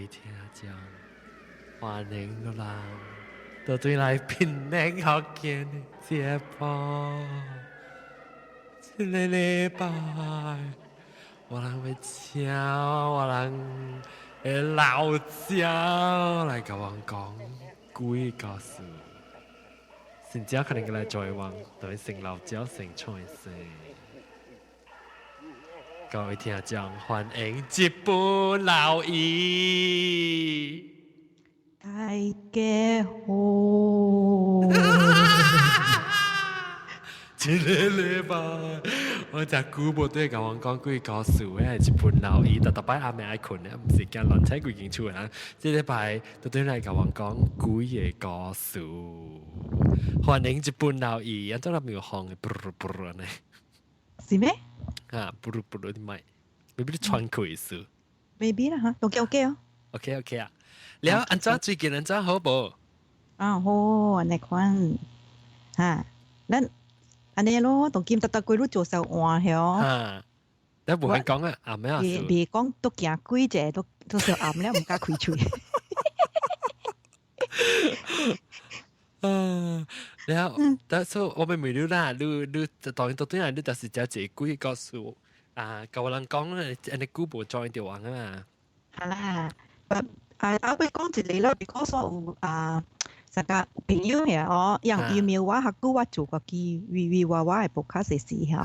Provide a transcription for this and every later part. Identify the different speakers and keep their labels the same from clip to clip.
Speaker 1: 位聽眾，歡迎你人倒轉來檳城福建的節目。這个禮拜，我人欲請我人的老蔣來共阮講幾个故事。真正可能來做王，對成老蔣成菜色。各位聽眾，歡迎日本老姨。
Speaker 2: 大家好。
Speaker 1: 這个禮拜，我誠久無對共阮講幾個故事的日本老姨，逐逐擺暗暝愛睏的，毋是驚亂踩規間厝的人。這禮拜就對來共阮講幾个故事。歡迎日本老姨，按怎那邊有風的，噗噗呢？
Speaker 2: 是咩？
Speaker 1: 啊，噗噗你咪，maybe 你喘氣事。
Speaker 2: Maybe 啦嚇，都 OK 哦。
Speaker 1: OK OK 啊，了按怎最近按怎好無？
Speaker 2: 啊好，按呢款嚇，咱按呢咯，當今逐逐季你做手換曉。
Speaker 1: 啊，你無肯講啊，暗暝
Speaker 2: 別別講都行幾隻都都小暗了，毋敢開喙。
Speaker 1: 啊，然後，但是我欲問你啦，你你當然到對啊，你就是食一個幾個故事啊，共我人講咧，按呢久無 join 著人啊嘛。
Speaker 2: 係啦，啊啊，欲講一个咯，because 我有啊，啥個朋友遐哦，人 email 我，較久我做個機微微娃娃的 podcast 時吼，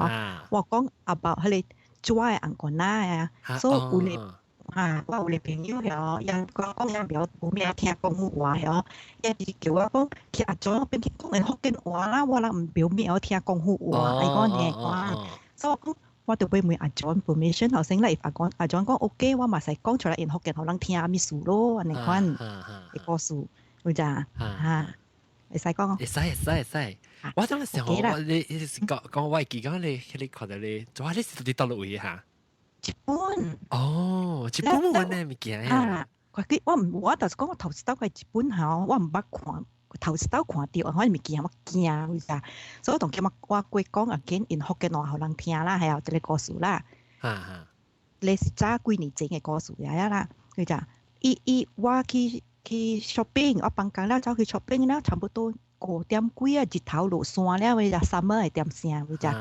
Speaker 2: 我講 about 彼個紙的紅罐仔啊，所以有咧啊，我有个朋友遐，人講講人袂無咩聽廣府話遐，伊直叫我講去阿祖邊去講福建話啦，我人毋曉咩曉聽廣府話，伊講呢話，所以我講我就欲問阿祖 permission 頭先咧，阿講阿祖講 OK，我嘛使講出來用福建予人聽物事咯，按呢款的故事，有咋嚇？會使講？
Speaker 1: 會使會使會使。我當時候我你你是講講我會記講你你看到你，做啊你是佇佗落位哈？
Speaker 2: 日本。
Speaker 1: 哦，日本冇呢物件
Speaker 2: 啊！我毋我就是講我頭一擺去日本吼，我毋捌看，頭一擺看著彼物件我驚，為啥？所以當今我我過講啊，緊用福建話予人聽啦，還有這个故事啦。你是早幾年前的故事來啊啦，佢就伊伊我去去 shopping，我放工了走去 shopping 了，差不多5點幾啊，日頭落山了，為啥 summer 的點聲，為啥？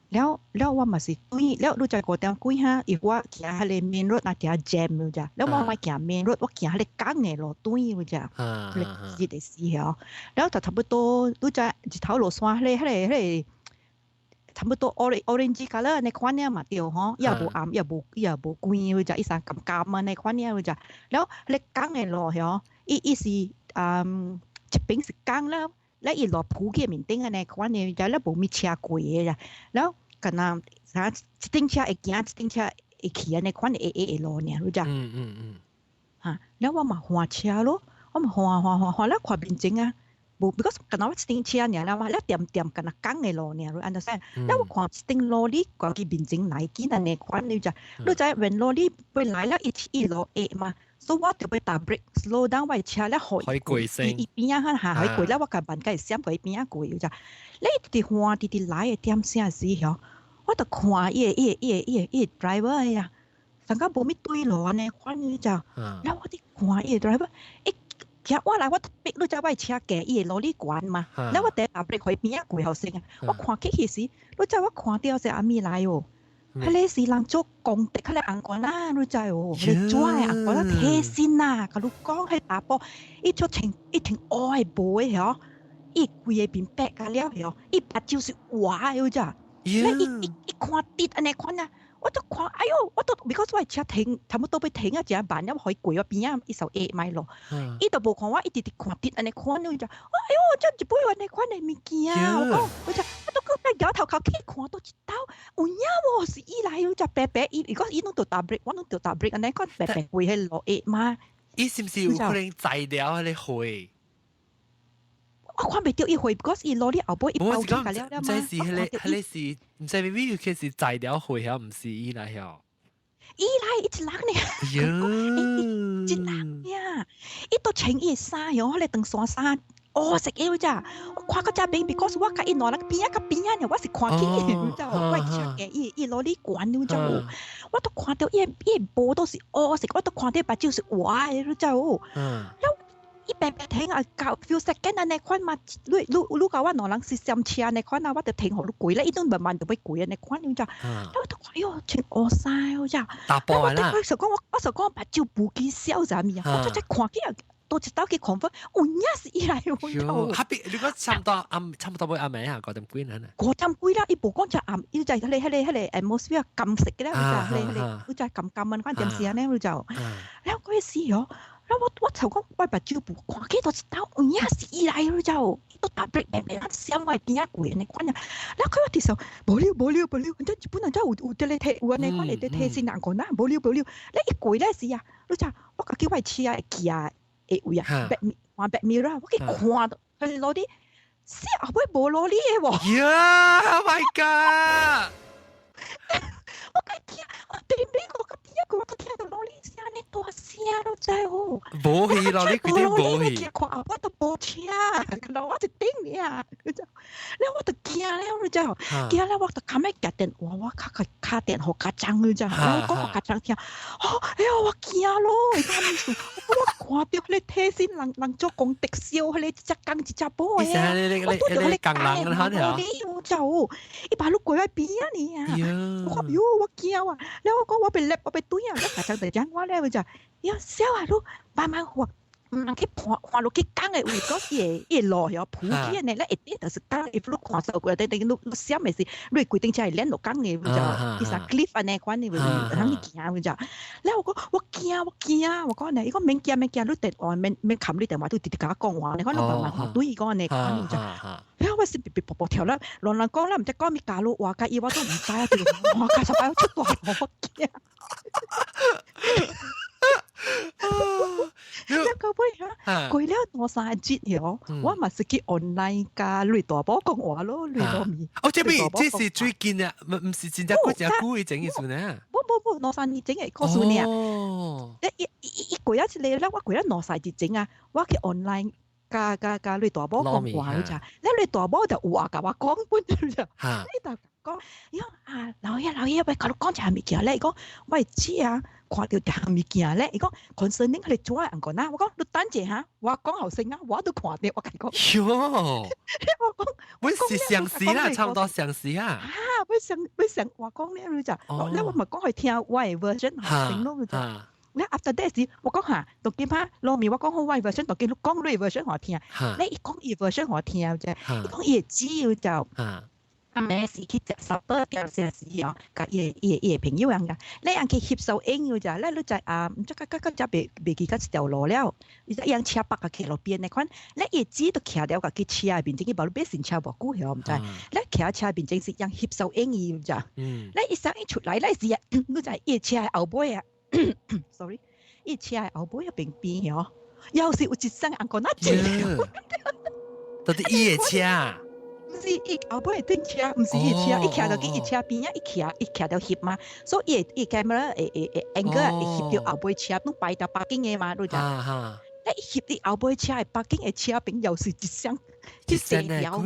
Speaker 2: 了了我嘛是對，了你知5點幾哈，伊我行彼個 main road 若誠 jam 有只，了我莫行 main road，我行彼个港的路段有只，彼个日的時候，了就差不多，你知日頭落山，彼个彼个彼个差不多 orange orange colour 按呢款爾嘛對吼，伊也無暗，伊也無伊也無光有只，伊啥甘甘按呢款爾有只，了彼個港的路吼，伊伊是嗯一邊是港了。咧伊路鋪去面頂按呢款的，就咧無物車過的啦。了，敢若啥一頂車會行，一頂車會去按呢款的會會會路爾，你知？
Speaker 1: 嗯嗯嗯。
Speaker 2: 哈，了我嘛換車咯，我嘛換換換換了看面前啊，無，because 敢若我一頂車爾啦嘛，了恬恬敢若仝的路爾，你 understand？了我看一頂羅里過去面前來緊按呢款，你知？你知when 羅里欲來了，伊一路下嘛。所以我就欲踏 brake slow down 我的車了，予
Speaker 1: 伊過先，
Speaker 2: 伊邊仔哈下，予伊過了，我共慢共伊閃過伊邊仔過，就你直直換直直來的點聲時吼，我就看伊的伊的伊的伊的伊的 driver 呀，感覺無物對路按呢款，你知？了我佇看伊的 driver，伊行我來我特別你知我的車過伊的羅里懸嘛，了我第踏 brake 予伊邊仔過予先啊，我看起彼時，你知我看著是啥物來哦？彼个是人做功德，彼个紅罐仔，你知無？彼个紙的紅罐仔提神啊！共你講，彼查埔伊著穿伊穿烏的無的吼，伊規个面白甲了吼，伊目睭是活的，你知？你伊伊伊看直按呢款啊，我都看，哎喲，我都，because 我的車停，差不多欲停啊，誠慢了，予伊過我邊仔，伊就下賣咯。伊都無看我，伊直直看直按呢款，你知？哎喲，這一擺按呢款的物件，我講，我就我都閣搖頭殼去看佗一兜，有影無是伊來，你知白白伊，如果伊攏著踏 brake，我攏著踏 brake，按呢款白白過彼路下嘛。
Speaker 1: 伊是毋是有可能載了彼個貨？
Speaker 2: 我看袂著伊貨，because 伊羅里後尾伊包起了了嘛。
Speaker 1: 毋知是彼个彼個是，毋知 maybe 有可是載了貨遐，毋是伊來遐。
Speaker 2: 伊來伊一人呢，一人呀，伊都穿伊的衫喲，彼个長衫衫。烏色嘅咋，我看個遮邊，because 我佮伊兩人邊仔佮邊仔呢，我是看起你知我車嘅伊伊羅里懸你知無？我都看到伊伊毛都是烏色，我都看到目睭是活的，你知無？了伊白白停啊，到 few second 按呢款嘛，你你你共我兩人是閃車按呢款啊，我就停予你過咧，伊都慢慢就欲過按呢款，你知？我都看喲，穿烏衫哦，遮。
Speaker 1: 大波啦！
Speaker 2: 我就講我我就講目睭無見痟啥物啊，我就再看起啊。到一道去 confirm，有影是伊來喎。
Speaker 1: 哈比，你講差唔多暗，差唔多欲暗暝啊，5點幾呢？
Speaker 2: 5點幾啦，伊無講只暗，伊就係彼個 atmosphere 金色嘅咧，就彼個彼個，就係金金啊，款電視安呢，就，了嗰時哦，了我我就講我目睭無看起到一道，有影是伊來了就，都踏 brake 慢慢閃我邊仔過按呢款啊，了佢我佇想，無了無了無了，這日本人真有有這個提有按呢款會提醒人講呐，無了無了，你一過咧時啊，你知我家己我車會行。會位啊，back 看 back mirror，我去看到佢攞啲，死後尾無羅里的喎。
Speaker 1: Yeah，Oh my god！
Speaker 2: 我個聽，我對面我個聽個，我聽到羅里聲呢大聲都知哦。
Speaker 1: 無去羅里，佢啲無去。
Speaker 2: 看我都無車，我就頂你啊！了我就驚了，你知驚了我就較尾夾電話，我較較敲電話家長，你知？我講予家長聽，哦，哎呀，我驚咯，伊講咩事？我看到彼個替身人人做功德燒，彼個一隻公一隻母的啊！
Speaker 1: 我拄著彼個工人哈
Speaker 2: 爾，就伊把你過來邊啊你啊！我講喲，我驚啊！了我講我欲立，我欲對啊！了家長就講我咧，我就喲痟啊，你慢慢看。毋通去看看落去工的位，講伊會伊會路曉浮起按呢，咧一定就是工。if 你看錯過，等等你你閃的是，你規定車會連落工的，就伊啥 cliff 按呢款的，會通去行就。了我講我驚我驚，我講呢，伊講免驚免驚，你電話免免冚你電話，你直直共我講話，你看你慢慢看對伊講按呢款就。了我是別別噗噗跳啦，亂亂講啦，毋知講咩假路話甲伊我都毋知啊，我較十擺出大路我驚。了到尾哈，過了兩三日哦，我嘛是去 online 共雷大寶講話咯，雷老咪。
Speaker 1: 哦，這邊這是最近啊，毋毋是真正久真久以前的事呢。
Speaker 2: 無無無，兩三年前的故事呢。哦。一一一一過了一個了，我過了兩三日前啊，我去 online 共共共雷大寶講話就，咧雷大寶就有話共我講本就，你就講，伊講啊，老爺老爺，欲共你講一項物件咧，伊講我會知啊。看著一項物件咧，伊講 concerning 彼個紙紅公仔，我講你等者哈，我講後生啊，我都看著，我共你講。
Speaker 1: 喲，
Speaker 2: 我講，
Speaker 1: 阮是相似啦，差不多相似啊。
Speaker 2: 啊，欲想欲想我講咧，你就，咧我咪講予聽我的 version 後生咯，就。咧 after that 時，我講哈，當今哈，老咪我講好我的 version，當今你講你 version 予聽，咧伊講伊 version 予聽啫，伊講伊會知就。暗暝時去食 supper 掉時時哦，共伊的伊的伊的朋友樣噶，你人去翕相影就，咧你就啊，毋知個個個只袂袂記得一條路了，伊就用車泊個徛路邊的款，你伊只都徛了家己車面前，伊無你買新車無久曉毋知，你徛車面前是用翕相影伊就，你伊相影出來咧時啊，你知伊車後尾啊，sorry，伊車後尾邊邊哦，又是有一雙紅公仔坐，
Speaker 1: 到底伊的車。
Speaker 2: 毋是伊後尾頂車，毋是伊車，伊徛著去伊車邊仔，伊徛伊徛著翕嘛，所以伊的伊 camera 會會會 angle 會翕著後尾車，攏擺佇 parking 的嘛，你知？你翕佇後尾車的 parking 的車邊，又是一雙
Speaker 1: 一雙條，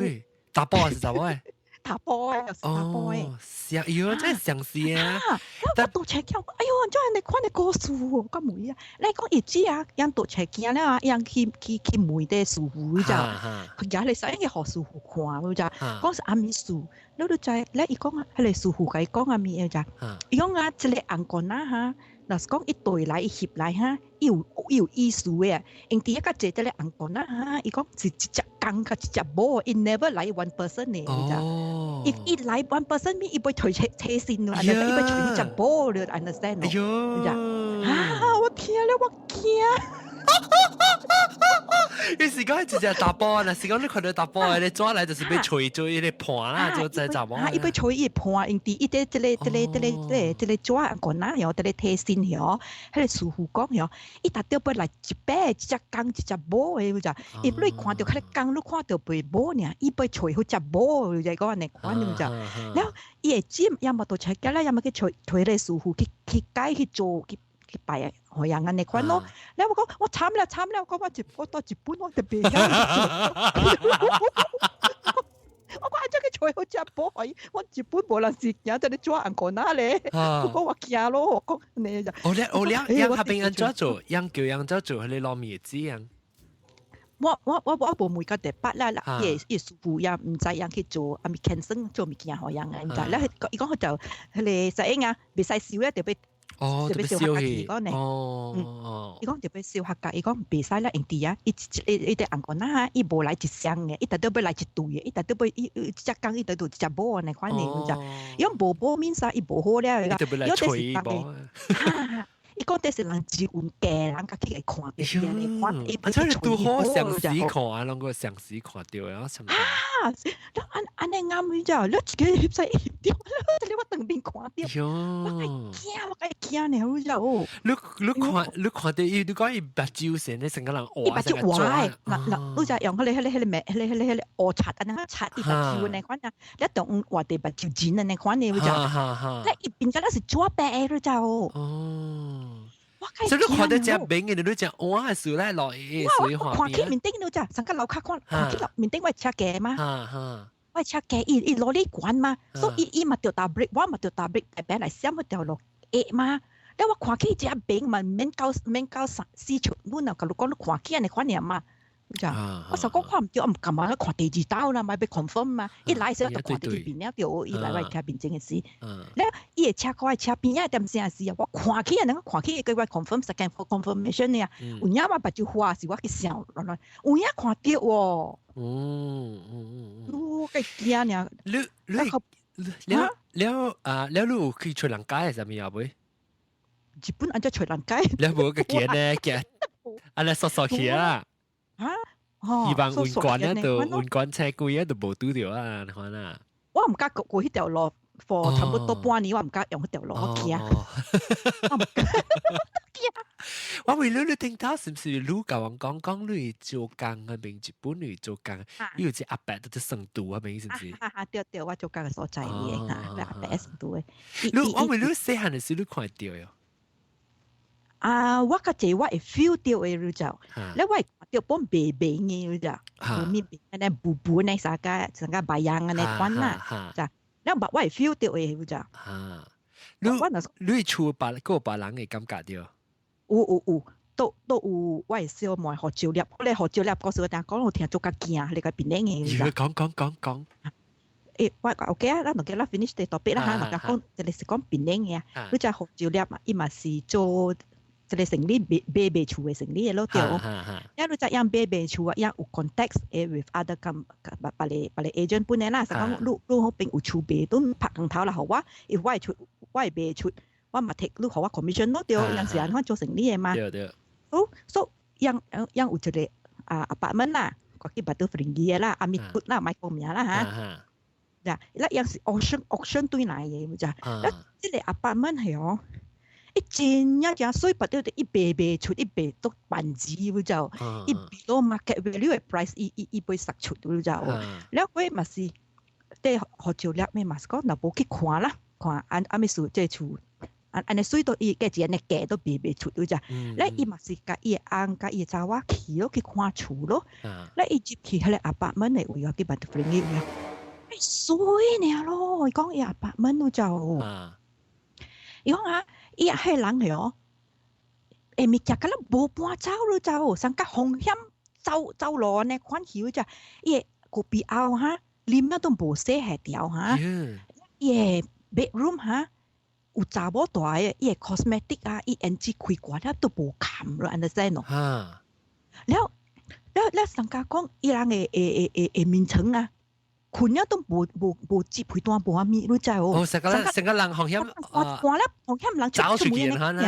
Speaker 1: 查埔還是查某的？
Speaker 2: 查埔的，又是查埔的。
Speaker 1: 相，喲，真係相似啊！
Speaker 2: 我倒車橋，哎喲，怎按呢款的故事哦，我問啊，你講伊知啊，𪜶倒車行了啊，𪜶去去去問這師傅就，佢舉來啥應該予師傅看，你知？講是啥物事，你都知，咧伊講啊，彼個師傅共伊講啥物的就，伊講啊，這個紅公仔哈，若是講伊對來伊翕來哈，伊有伊有意思的，因佇遐較濟這個紅公仔哈，伊講是一隻公佮一隻母，伊 never 來 one person 的，你知？if 伊來 one person 咪伊欲揣提提神咯，伊欲揣隻母，你 understand？
Speaker 1: 哎喲，
Speaker 2: 啊！我聽了我驚。
Speaker 1: 伊是講一隻查埔，若是講你看到查埔的，你抓來就是欲揣做伊個伴啦，做這查某。
Speaker 2: 啊，伊欲揣伊伴，因佇伊這這個這個這個這個這個紙紅公仔喲，這個提神喲，彼個師傅講喲，伊逐著欲來一擺一隻公一隻母的，就，伊你看著彼個公，你看著袂母爾，伊欲揣彼隻母，就講按呢款就，了伊會知，也無倒出來，也無去揣揣個師傅去去改去做去。去拜予人按呢款咯。咧我講我慘啦慘啦，我講我到日本我特別曉。我講按怎去揣好食補予伊，我日本無人是行這個紙紅罐仔咧，我講我驚咯，我講呢就。
Speaker 1: 哦，你哦你樣下邊按怎做？樣叫樣怎做？彼个糯米紙樣。
Speaker 2: 我無問甲第八啦啦，伊個師傅也毋知樣去做，啊咪 cancel 做物件予人啊，毋知咧，伊講佢就彼個實應啊，袂使燒咧，特別
Speaker 1: 哦，
Speaker 2: 特別燒客家講呢，伊講特別燒客家，伊講袂使啦，用佇啊，伊伊伊佇紅罐仔，伊無來一箱的，伊特都欲來一對的，伊特都欲伊一隻工伊特都一隻母按呢款的，就伊講無母面啥，伊無好了，伊
Speaker 1: 講，伊吹無。
Speaker 2: 伊講這是人只有家人家己會看著，看伊
Speaker 1: 啊，這是拄好相時看啊，攏個相時看著啊，什麼？
Speaker 2: 啊，你按按呢啱你知，你一個翕使翕著，你我當面看著，我會驚，我會驚呢，你知哦。
Speaker 1: 你看著伊，你講伊目睭成咧成個人
Speaker 2: 伊目睭歪，嗱嗱，你就用彼個咩，彼個烏擦按呢擦伊目睭按呢款啊，你當畫佇目睭前按呢款的，你知？你伊變甲咱是紙白的，你知哦。
Speaker 1: 哦。所以你看到隻明嘅，你隻碗係數來落去，
Speaker 2: 水看起面頂你知，上個樓跤看，看起面頂我車架嘛，我車架伊伊攞你管嘛，所以伊伊嘛著踏 brake，我嘛著踏 brake，白來閃彼條路下嘛。你我看起隻明嘛，免到三四尺，你若共你講你看起按呢款爾嘛。我實講看毋著，我毋敢嘛，看第二道啦，嘛欲 confirm 嘛。伊來時就看佇彼邊了，對，伊來我聽面前的時，咧伊的車靠車邊仔點聲時啊，我看起啊，能夠看起個我 confirm second for confirmation 啊，有影我目睭花是我去想，原來有影看著喎。我計驚呢。
Speaker 1: 你你了了啊，了你有去揣人街係啥物啊？未？
Speaker 2: 日本按怎揣人街？
Speaker 1: 你無個驚呢驚，按呢縮縮去啊！
Speaker 2: 嚇！
Speaker 1: 希望運管咧就運管車貴啊，就無拄著啊，你看啦。
Speaker 2: 我毋敢過過彼條路，for 差不多半年，我毋敢用彼條路，我驚。我毋敢，驚。
Speaker 1: 我為你你聽到是毋是你共阮講講你做工彼邊日本你做工，伊有一阿伯佇成都彼邊是毋是？
Speaker 2: 哈哈，對對，我做工的所在嘅嚇，阿伯成都的。
Speaker 1: 你我問你細漢的時你看著喲？
Speaker 2: 啊，我較濟我會 feel 著的你就，咧我會看著本白白的你就，無面白按呢霧霧呢啥個，成個白樣按呢款啦，就，咧我會 feel 著的你就。
Speaker 1: 你你厝別個別人會感覺著？
Speaker 2: 有有有，都都有我的小妹予招粒，我咧予招粒故事我聽講，我聽足較驚，你個變靚嘅。
Speaker 1: 講講講講。
Speaker 2: 欸，我 OK 啊，咱就叫咱 finish 這 topic 啦嚇，就講這個是講變靚嘅啊，你知予招粒嘛，伊嘛是做。一個生理買買賣厝的生理的咯對。啊，你知樣買賣厝啊，樣有 contact 會 with other 咁別別個別個 agent 本的啦，是講你你彼邊有厝賣，都拍光頭啦，予我，if 我會出，我會賣出，我嘛 take 你予我 commission 咯對，樣是按怎做生理的嘛。
Speaker 1: 對對。
Speaker 2: 所所樣樣有一個啊 apartment 啦，我去 Batu Ferringhi 的啦，阿米骨啦，莫講名啦嚇。呀，那樣是 auction auction 對來的，有知？那這個 apartment 係哦。伊真正誠媠，別對伊賣賣出，伊賣足萬錢，你知？伊 below market value 的 price，伊伊伊被殺出，你知？了過嘛是，佇予招粒咩嘛是講，若無去看啦，看按按物事這厝，按按呢媠都伊價錢按呢價都賣袂出，你知？了伊嘛是共伊的翁共伊的查某去咯，去看厝咯。了伊入去彼個 apartment 的位啊，去 Batu Ferringhi 位啊，媠爾咯，伊講伊 apartment 你知？伊講啊。伊啊，彼人係哦，欸物件敢若無搬走你知無？上較風險走走路按呢款去只，伊的咖啡後哈，啉了都無洗下條哈，伊的 bedroom 哈，有查某蹛的，伊的 cosmetic 啊，伊胭脂開關了都無冚咯，understand 喏？了了了，上家講伊人的的的的眠床啊。睏了都無無無摺被單無啥物，你知無？
Speaker 1: 哦，成個成個人風險，
Speaker 2: 看了風險人
Speaker 1: 走出去啦，
Speaker 2: 你知？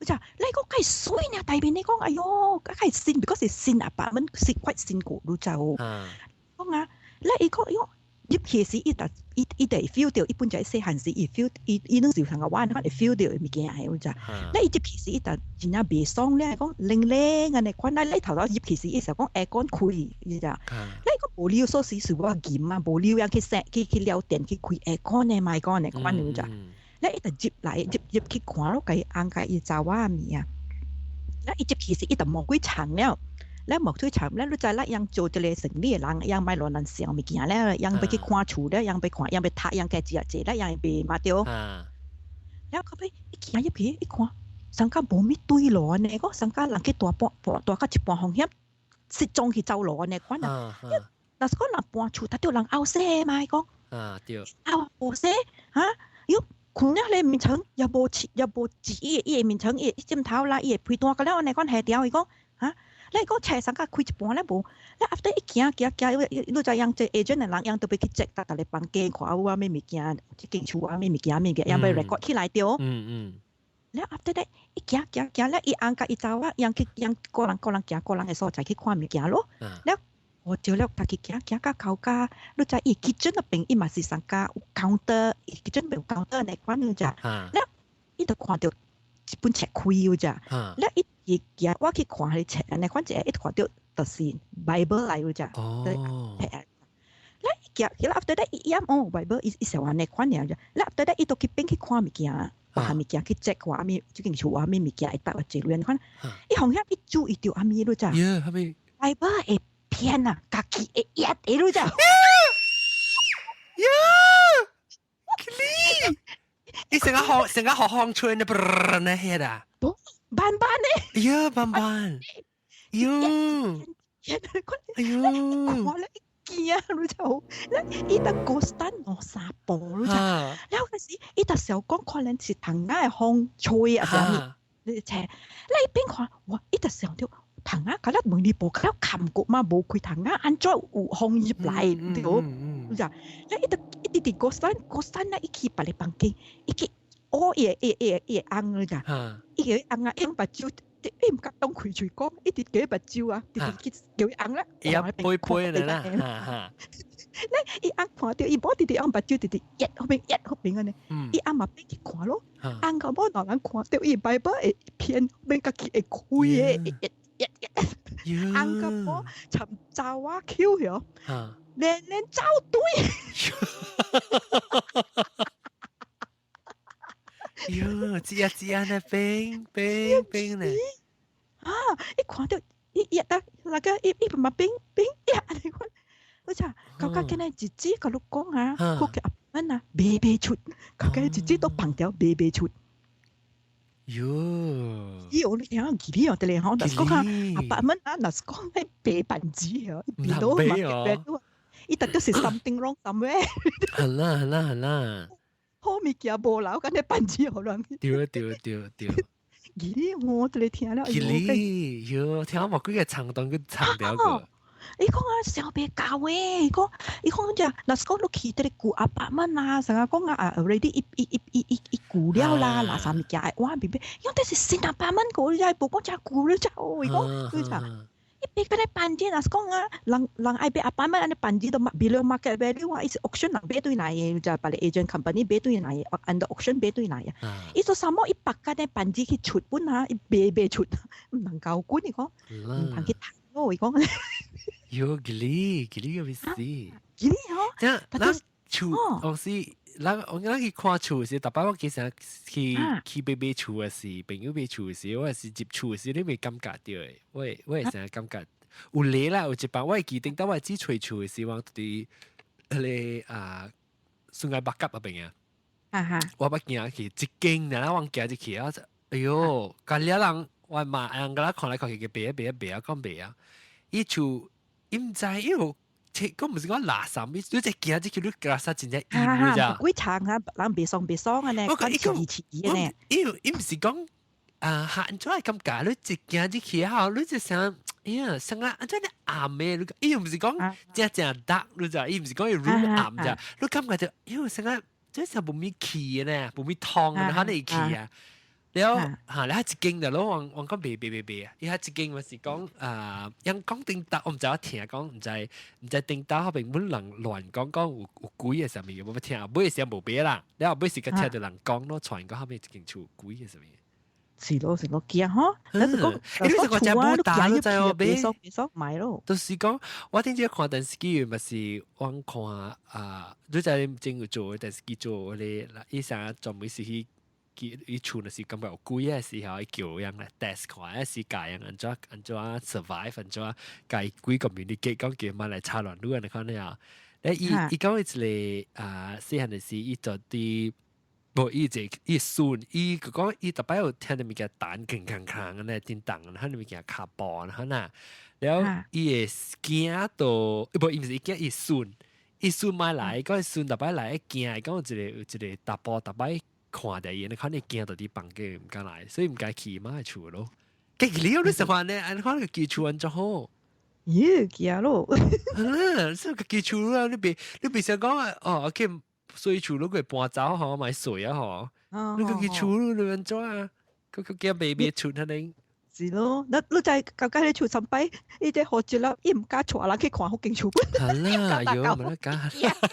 Speaker 2: 你知？你講較媠呢？大面你講，哎喲，較新，because 是新 apartment 是 quite 新過，你知無？講啊，你伊講伊講入去時，伊就伊伊就會 feel 著，伊本就細漢時，伊 feel 伊伊攏是有通個玩，會 feel 著物件的，你知？你伊入去時，伊就真正袂爽咧，講冷冷按呢款，你頭頭入去時，伊就講 aircon 開，你知？你講無理由說時是我禁啊，無理由去去去了電去開 aircon 的，莫講按呢款，你知？咧伊就入來入入去看咯，共伊翁共伊查某仔物啊。咧伊入去時，伊就摸幾層了。咧摸幾層咧，你知啦，𪜶做這个生理的人，𪜶莫亂亂想物件咧，𪜶欲去看厝咧，𪜶欲看，𪜶欲讀，𪜶家己也濟咧，𪜶會嘛對。了後尾伊行入去一看，上較無物對路呢，講上較人去大半半大到一半風險，失蹤去走路呢款啊。若是講人搬厝，他著人後生嘛，伊講。
Speaker 1: 啊對。
Speaker 2: 啊無生哈，喲，看了咧眠床也無也無紙，伊的眠床，伊的枕頭啦，伊的被單，個了按呢款下掉，伊講哈，你講冊上較開一半咧無，咧 after 伊行行行，你知影這 agent 的人，𪜶都欲去 check 逐逐个房間看有啥物物件，這間厝有啥物物件物件，𪜶欲 record 起來對。了 after that 伊行行行了，伊翁共伊查某，𪜶去𪜶個人個人行個人的所在去看物件咯。了我招了家己行行到頭家，你知伊 kitchen 那邊伊嘛是上家有 counter，伊 kitchen 邊有 counter 那款你知。了伊就看著一本冊開有只，了伊伊行我去看彼冊，按呢款一個，伊看著就是 Bible 來有只。
Speaker 1: 哦。
Speaker 2: 了伊行，了 after that 伊厭哦 Bible 伊伊是按呢款爾，了 after that 伊就去邊去看物件，別項物件去 check 看啥物，這間厝有啥物物件會搭或者按呢款，伊予遐伊注意著啥物你知？
Speaker 1: 耶，啥物
Speaker 2: ？Bible 會偏啊，家己會壓的你知？
Speaker 1: 呀，吉你成個學成個學鄉村的，啵那些的，
Speaker 2: 慢慢的，
Speaker 1: 呀，慢慢，喲，哎呦，
Speaker 2: 看了一驚，你知無？伊得高山兩三步，你知？了嗰時伊就想講可能是窗仔的風吹啊啥物，你車，你一邊看，哇！伊就想著窗仔，佮了門裡部佮了冚過嘛，無開窗仔，按怎有風入來，對無？你知？你伊就一直直過山過山咧，伊去別个房間，伊去哦，伊的伊的伊的翁你知？伊個翁啊，用目睭，伊毋敢當開喙講，一直叫伊目睭啊，直直去叫伊翁啦，
Speaker 1: 伊也背背啦，哈哈。
Speaker 2: 咧，伊翁看著伊某直直用目睭，直直一彼邊一彼邊按呢，伊翁嘛變去看咯，翁個某兩人看著伊 Bible 會偏變家己會開的，一一一，翁個某參查某抾許，連連走對。
Speaker 1: 喲，知啊知啊，呢冰冰冰呢？
Speaker 2: 啊！伊看著伊伊啊，那個伊伊嘛冰冰呀，按呢款，我講，感覺今日日子共你講啊，好個阿們啊，賣袂出，感覺日子都放掉賣袂出。
Speaker 1: 喲，
Speaker 2: 咦，我你聽記得哦，對咧吼，若是講啊，阿爸們啊，若是講彼白板紙哦，伊變到嘛，伊特就是 something wrong somewhere。
Speaker 1: 係啦係啦係啦。
Speaker 2: 好物件無留，敢若板子予人。
Speaker 1: 對對對對。
Speaker 2: 記得我佇咧聽了，
Speaker 1: 記得喲，聽無幾個長段去長掉個。
Speaker 2: 伊講啊，想袂到誒！伊講，伊講只，若是講你去佇咧舊阿伯們啊，成日講啊啊，already 伊伊伊伊伊伊舊了啦，垃圾物件會換變變，伊講這是新阿伯們個，你知無講遮舊了遮哦，伊講，你知？伊別個咧板子，若是講啊，人人愛買阿伯們按呢板子都 below market value 啊，伊是 auction 人買對來的，就別個 agent company 買對來的，under auction 買對來的。伊說啥物？伊別個咧板子去出本啊，伊賣袂出，毋通交管伊講，毋通去趁咯，伊講。
Speaker 1: 喲，吉利吉利個意思。
Speaker 2: 吉利吼，
Speaker 1: 這咱厝，我是咱我咱去看厝時，逐擺我其實去去買買厝的時，朋友買厝時，我是入厝時，你袂感覺著的，我會我會成日感覺有禮啦，有一擺我會記得，當我只揣厝的時，我佇彼个啊，Sungai Bakap 彼邊啊，我捌行去一間，然後我行入去啊，哎喲，甲了人我嘛人共我看來看去，袂啊袂啊袂啊講袂啊，伊厝伊毋知伊有。講毋是講垃圾，你你只行入去，你垃圾真正陰咋？
Speaker 2: 幾層啊，人袂爽袂爽按呢，講似似的呢。
Speaker 1: 伊伊毋是講啊，按怎會感覺？你一行入去吼，你就想，哎呀，想啊，按怎呢暗的？你伊又毋是講正正 dark，你知？伊毋是講伊 room 暗咋？你感覺就，哎喲，想啊，這是無物氣的呢，無物通的，哪會氣啊？了嚇，了一間就攞往往講袂袂袂袂啊！伊遐一間嘛是講啊，𪜶講頂搭，我毋知我聽講，毋知毋知頂搭後邊本人亂講講有有鬼的啥物，無捌聽，尾時無買啦，了後尾時閣聽著人講咯，傳講後面一間厝有鬼的啥物。
Speaker 2: 是咯是咯，驚嗬。但是講，
Speaker 1: 你是個只冇打都知哦，
Speaker 2: 別說別說買咯。
Speaker 1: 就是講，我頂次看電視機咪是我看啊，你知正有做電視機做嗰個，伊啥專門是去。伊厝若是感覺有鬼嘅時候，伊叫人來 test 看，是教人按怎按怎 survive，按怎共鬼 communicate，講叫嘛來插亂路，你看你啊。咧伊伊講一個啊，細漢的時，伊做啲無伊一個伊孫，伊就講伊逐擺有聽著物件彈鏗鏗鏗按呢叮當，彼物件跤步按呢，了伊會驚到，無伊毋是伊驚伊孫，伊孫莫來，講伊孫逐擺來驚，講有一個有一個查埔逐擺看著伊，你可能驚到佇房間毋敢來，所以毋敢去伊媽的厝咯。結了你是話呢？按看個基礎按怎好？
Speaker 2: 咦，驚咯！
Speaker 1: 嗯，這個基礎啊，你別想講啊，哦，OK，所以厝你會搬走嗬，買水啊嗬，你個基礎你按怎啊？佢佢驚未未出可能。
Speaker 2: 是咯，你你在舊家你厝三擺，伊這好一粒，伊毋敢帶人去看福建厝。
Speaker 1: 係啦，有冇得講？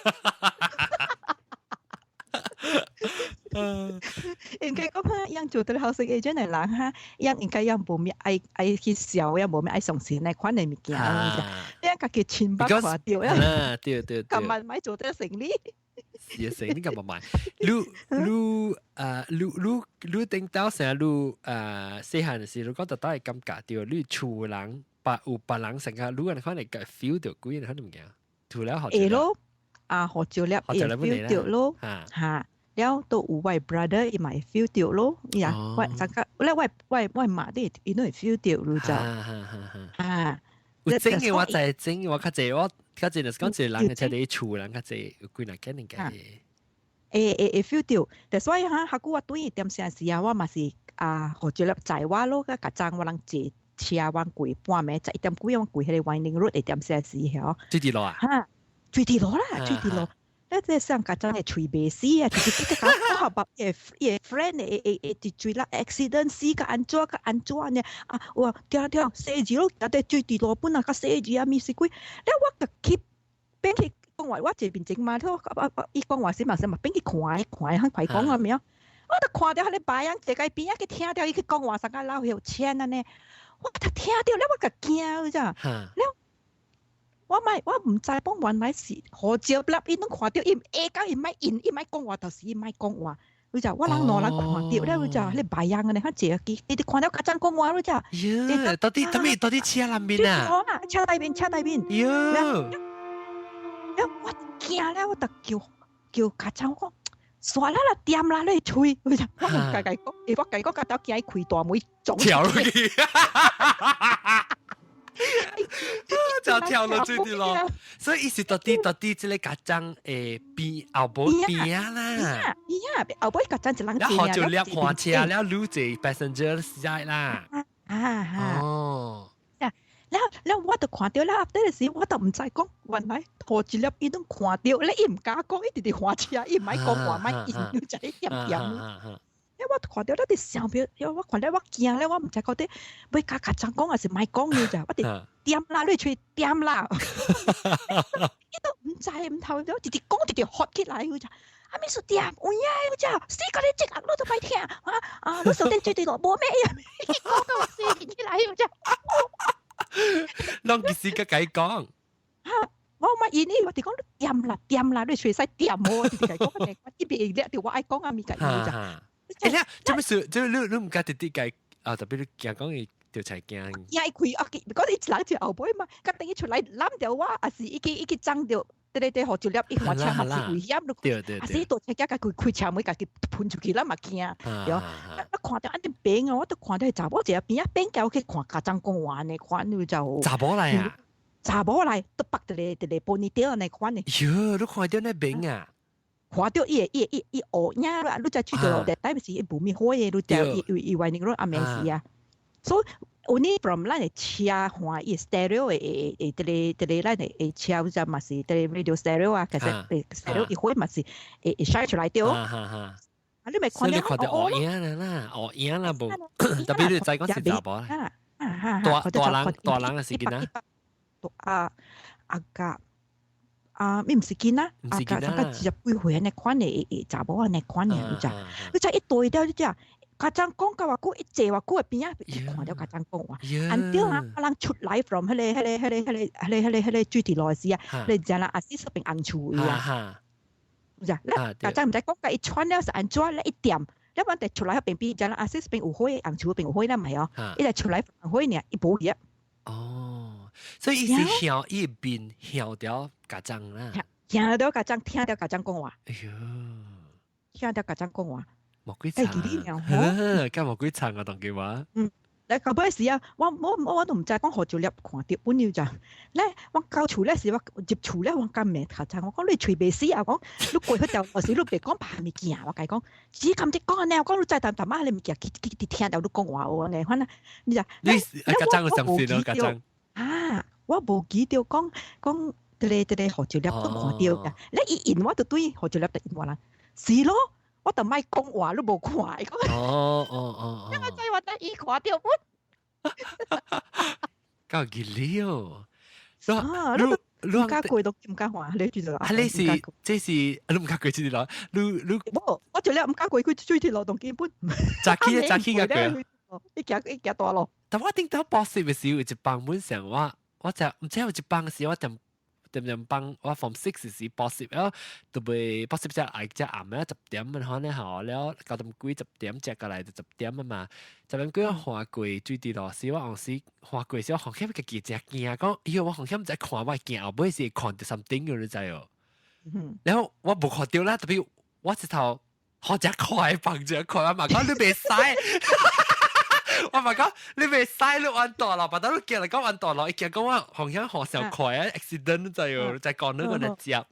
Speaker 2: 應該講哈，樣做得 housing agent 的人哈，樣應該樣無咩愛愛去笑，樣無咩愛相信那款的物件。樣家己親捌看著
Speaker 1: 啊，對對對。
Speaker 2: 今晚莫做得生理。
Speaker 1: 是啊，生理幹嘛買？你你啊，你你你頂到成你啊，細漢時，你講特大會感覺著，你厝人別有別人成個，你可能會 feel 著鬼款物件，除了
Speaker 2: 會咯，啊，學招了會 feel 著咯，嚇。了都有我 brother 伊嘛會 feel 著咯，呀，我感覺，咧我我我媽啲伊都會 feel 著咯就，啊，
Speaker 1: 有真嘅我就係真嘅，我較濟我較濟就是講一個人嘅車佇厝人較濟有幾若間人家嘅。
Speaker 2: 會會會 feel 著，但所以哈，下久我轉去點聲時啊，我嘛是啊，予一粒載我咯，甲昨我人坐車我過半暝11點幾我過彼個 Winding Road 會點聲時曉。
Speaker 1: 水佇路啊？
Speaker 2: 哈，水佇路啦，水佇路。咧這上家真係喙袂死啊！直直講我爸伊伊 friend 會會會直追啦，accident 死甲按怎甲按怎呢？啊，我聽聽寫字咯，啊對水佇路本啊，較寫字啊，物事鬼。咧我就去變去講話，我這邊前嘛，我伊講話時嘛是嘛變去看看，肯快講啊沒有？我就看著彼個白人坐喺邊仔去聽著伊去講話，啥個老有錢按呢？我就聽著咧，我就驚，你知？了。我莫我毋知講原來是何招粒，伊攏看著伊會講伊莫應，伊莫講話，就是伊莫講話。你知我人兩人看著了，你知彼白人按呢，較濟伊伊直看著較真講話，你知？
Speaker 1: 喲，到底到底到底車內面啊？
Speaker 2: 車內面，車內面。
Speaker 1: 喲，
Speaker 2: 了我驚了，我就叫叫較真講。煞啦啦，掂啦，你吹，我就我唔計計講，我計講甲兜驚伊開大門撞
Speaker 1: 跳落去。就跳落水佇咯，所以伊是到底到底這個家長會邊後尾邊啊啦，
Speaker 2: 邊啊後尾家長一人
Speaker 1: 然後就掠花車了，擼坐 passenger side 啦，
Speaker 2: 啊
Speaker 1: 哦，
Speaker 2: 了了我就看著了，後底時我就毋知講，原來頭一粒伊攏看著，咧伊毋敢講，伊直直花車，伊毋愛講話，莫應，就一點點。我看著咧佇想表，我看了我驚咧，我毋知到底欲共家長講抑是莫講你知？我佇掂啦，你喙掂啦，伊都毋知毋頭，直直講直直喝起來，佢就啊咩事掂，有影佢就死甲你這個你都歹聽啊啊！你手電最對落無咩呀？伊講到我死起來，佢就
Speaker 1: 攏其實共伊講。
Speaker 2: 我毋應伊，我佇講你掂啦掂啦，你喙使掂我，直直共伊講，我伊袂掠著我愛講啊物共伊就。
Speaker 1: 欸，你做咩事？做你你毋敢直直共啊？特別你驚講伊就才驚。
Speaker 2: 驚伊開啊！講伊一人一後尾嘛，甲等伊出來攬著我，抑是伊去伊去撞著，佇咧佇予一粒伊換車嘛是危險。
Speaker 1: 對對對。
Speaker 2: 抑是伊倒車仔共伊開車門，共伊噴出去，咱嘛驚。對。我看著按呢邊哦，我都看著查某一個邊仔變交去看家長講話呢款，你就。
Speaker 1: 查某來啊！
Speaker 2: 查某來，都縛佇咧佇咧玻璃頂按呢款呢。
Speaker 1: 喲，你看著那邊啊？
Speaker 2: 看著伊會伊伊伊烏影啦，你才吹著熱帶是伊無物火的，你知伊伊伊外面攏暗暝時啊。所以 only from 咱的車看伊 stereo 的會會佇咧佇咧咱的的車，就嘛是佇咧 radio stereo 啊，其實 stereo 伊火嘛是會會 shine 出來著。啊，你咪看
Speaker 1: 著烏影啦，烏影啦無，特別你知講是查某啦。大大人大人抑是囡仔？
Speaker 2: 啊啊甲。啊，伊毋是囡仔，啊，甲大概二十幾歲按呢款的查某按呢款的，你知？你知一對了，你知？家長講到偌久，伊坐偌久的邊仔，伊看著家長講話。until 啊，人出來 from 彼個水池路的時啊，你知啦，阿是邊紅樹位啊，有咋？咧家長毋知講共伊穿了是按怎咧一點，了阮佇出來彼邊邊，Jalan Asas 邊有火，紅樹邊有火啦，毋係哦，伊就出來紅火爾，伊無去啊。
Speaker 1: 哦，所以伊是向伊面向著家長啦，
Speaker 2: 聽著家長，聽著家長講話。
Speaker 1: 哎喲，
Speaker 2: 聽著家長講話。
Speaker 1: 無幾慘，敢無幾慘啊，當叫話。
Speaker 2: 嗯，咧到尾時啊，我都毋知講何就粒看著本了咋。咧我到厝咧時，我入厝咧，我敢罵頭先，我講你喙袂死啊！講你過去條時你別講別物件，我共伊講，只咁只講按呢，我講你知淡淡仔你物件，去去聽著你講話哦按呢，反正你就
Speaker 1: 你家長有相信咯，家長。
Speaker 2: 啊，我無記著講講，這個何就粒都看著㗎。咧伊應我就對何就粒就應我啦，是咯。我就莫講話，你無看。
Speaker 1: 哦哦哦，
Speaker 2: 我知我得伊看著本。
Speaker 1: 夠吉利哦！
Speaker 2: 啊，你你毋敢過都毋敢看，你知道？
Speaker 1: 啊，你是這是你毋敢過這條路，你你
Speaker 2: 無，我就了毋敢過去水鐵路當基本。
Speaker 1: 早起早起個過。
Speaker 2: 伊行伊行大路。
Speaker 1: 但我頂到補習的時候，有一幫本上我我就毋知有一幫時我點。點點幫我 form six 時補習了，特別補習只愛只暗咧10點嘛，可能吼了9點幾十點接過來就十點啊嘛，十點幾我看過水池路時，我當時看過時，我紅險家己真驚，講哎喲我紅險毋知看我驚後尾是看著 something 你知哦。然後我無看著啦，特別我一頭好真快放真快，我嘛講你袂使。我嘛講你袂使你按大路，把到你驚嚟講按大路，伊驚講我紅險好上快啊，accident 就有再講你個嚟接。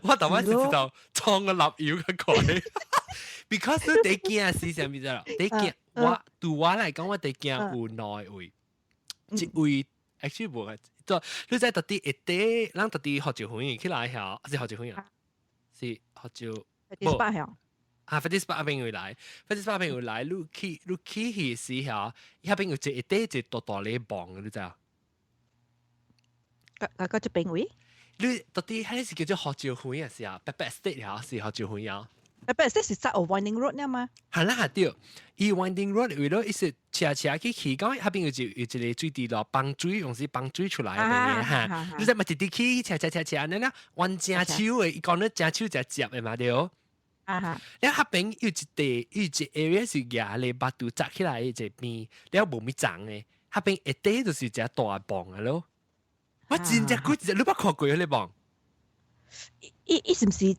Speaker 1: 我頭擺是知道衝個立油個快，because 你第驚是啥物啫？第驚我對我來講，我第驚有兩位，一位 actually 無啊，就你知到底一塊，咱到底福州園起來遐，是福州園啊？是福州。
Speaker 2: 無。
Speaker 1: 啊，發啲八邊會來，發啲八邊會來，你去時候，遐邊有一塊一大大咧網，你知啊？
Speaker 2: 個個個這邊位？
Speaker 1: 你到底彼是叫做福州園啊？是啊，白白 Estate 啊，是福州園啊？
Speaker 2: 白白 Estate 是在 Winding Road 呢嘛？
Speaker 1: 係啦，對，伊 Winding Road 為咗伊是車車去去講，遐邊有一個水池路，放水用是放水出來的哈。你知嘛？直直去車車車車按呢啦，彎正手的，伊講你正手就接的嘛對。
Speaker 2: 啊哈！
Speaker 1: 了遐邊有一地有一 area 是舉咧腹肚紮起來的一個邊，了無物長的，遐邊一塊就是一隻大網的咯。我真正幾隻，你捌看過彼個網？
Speaker 2: 伊是毋是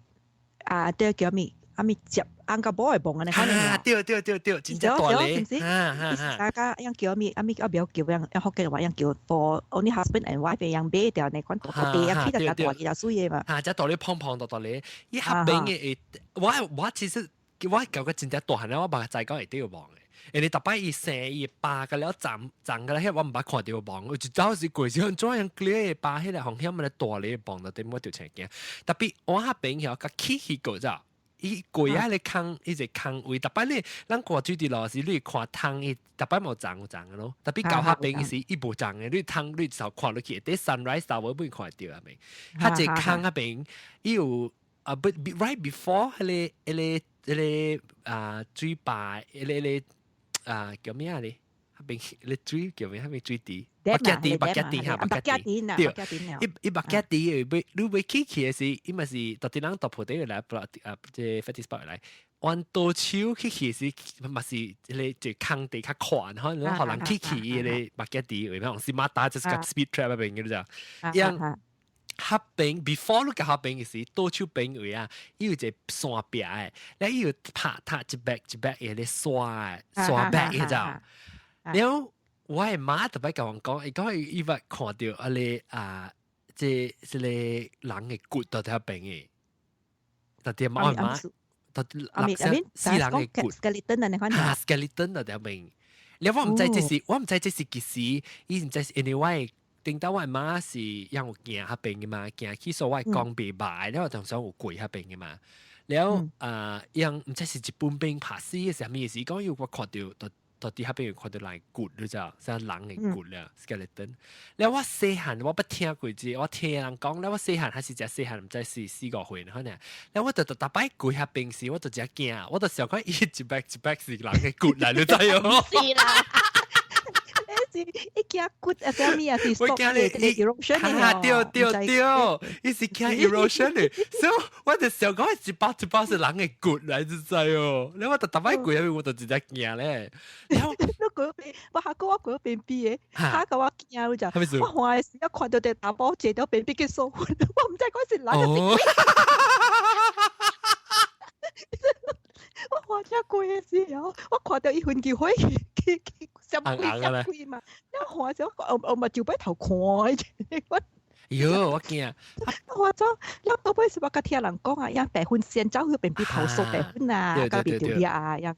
Speaker 2: 啊？對叫咩？啊咪接紅甲某的網按呢？
Speaker 1: 啊對對對對，真正大咧。
Speaker 2: 哈哈哈！大家樣叫咩？啊咪啊不叫樣，福建話樣叫 for only husband and wife 樣買掉那款大地啊，起得較大較水的嘛。
Speaker 1: 哈，隻大咧胖胖大大咧，伊遐邊的我其實我感覺真正大漢咧，我捌知講會對網的。因為逐擺伊生伊疤個了長長個了，彼我毋捌看著網，有一走是過時陣怎樣 clear 的疤，彼個風險咪大咧網就點我就真驚。特別我遐邊曉較起去過咋。伊過啊咧空，伊一個空位，逐擺你咱過水池路時，你看窗伊逐擺無長有長的咯。特別到遐邊時，伊無長的，你窗你就看落去，佇 sunrise 頭尾看著遐邊。較一空遐邊，伊有啊不 right before 彼個啊水壩，彼個啊叫咩啊咧？遐邊彼個水叫咩？遐邊水池。目鏡池，目鏡池哈，目鏡池，對，伊伊目鏡池欲你欲去去的時，伊嘛是到底人大埔底來，啊，這 Fatty Spot 來，彎刀手去去時，嘛是彼個一空地較寬，可能予人去去彼個目鏡池，為咩？是馬達就是個 speed trap 那邊，你知樣遐邊 before 你到遐邊的時，倒手邊位啊，伊有一個山壁的，了伊有拍塔一百一百的咧山山壁，你知？了。我的媽特別共我講，伊講伊捌看著啊個啊，這個人的骨佇遐邊的，特別我媽，特別死人的骨
Speaker 2: ，skeleton 啊，你
Speaker 1: 哈，skeleton 佇遐邊。了我毋知這是，我毋知這是幾時，伊毋知是因為我的頂到我的媽是讓我行遐邊的嘛，行去所我講袂歹，了我當時有過遐邊的嘛。了啊，讓毋知是日本兵拍死的啥物事，講有我看著。到底彼邊有看著人骨，你知影？像人的骨了，skeleton。了我細漢我捌聽過這個，我聽人講，了我細漢還是誠細漢，毋知是四五歲可能。了我就逐逐擺過彼邊時，我就誠驚，我就想講伊一百一百是人的骨來，你知無？
Speaker 2: 是啦。是伊驚骨啊，啥物啊？是
Speaker 1: 我驚你
Speaker 2: erosion。
Speaker 1: 哈，對對對，伊是驚 erosion 的，所以我就想講一包一包是人的骨來，你知哦？了我逐逐擺過彼邊，我就真正驚咧。
Speaker 2: 你過邊，我下個我過邊邊的，嚇到我驚，我就我看的時，我看著隻查某坐佇邊邊去掃糞，我毋知講是人抑是鬼。我看這過的時候，我看著伊焚起火去去去閃開閃開嘛，我看著我我嘛就擺頭看我。
Speaker 1: 喲，我驚。
Speaker 2: 我走，了到尾是我佮聽人講啊，樣白粉先走去邊邊投訴白粉啊，佮邊條掠啊，樣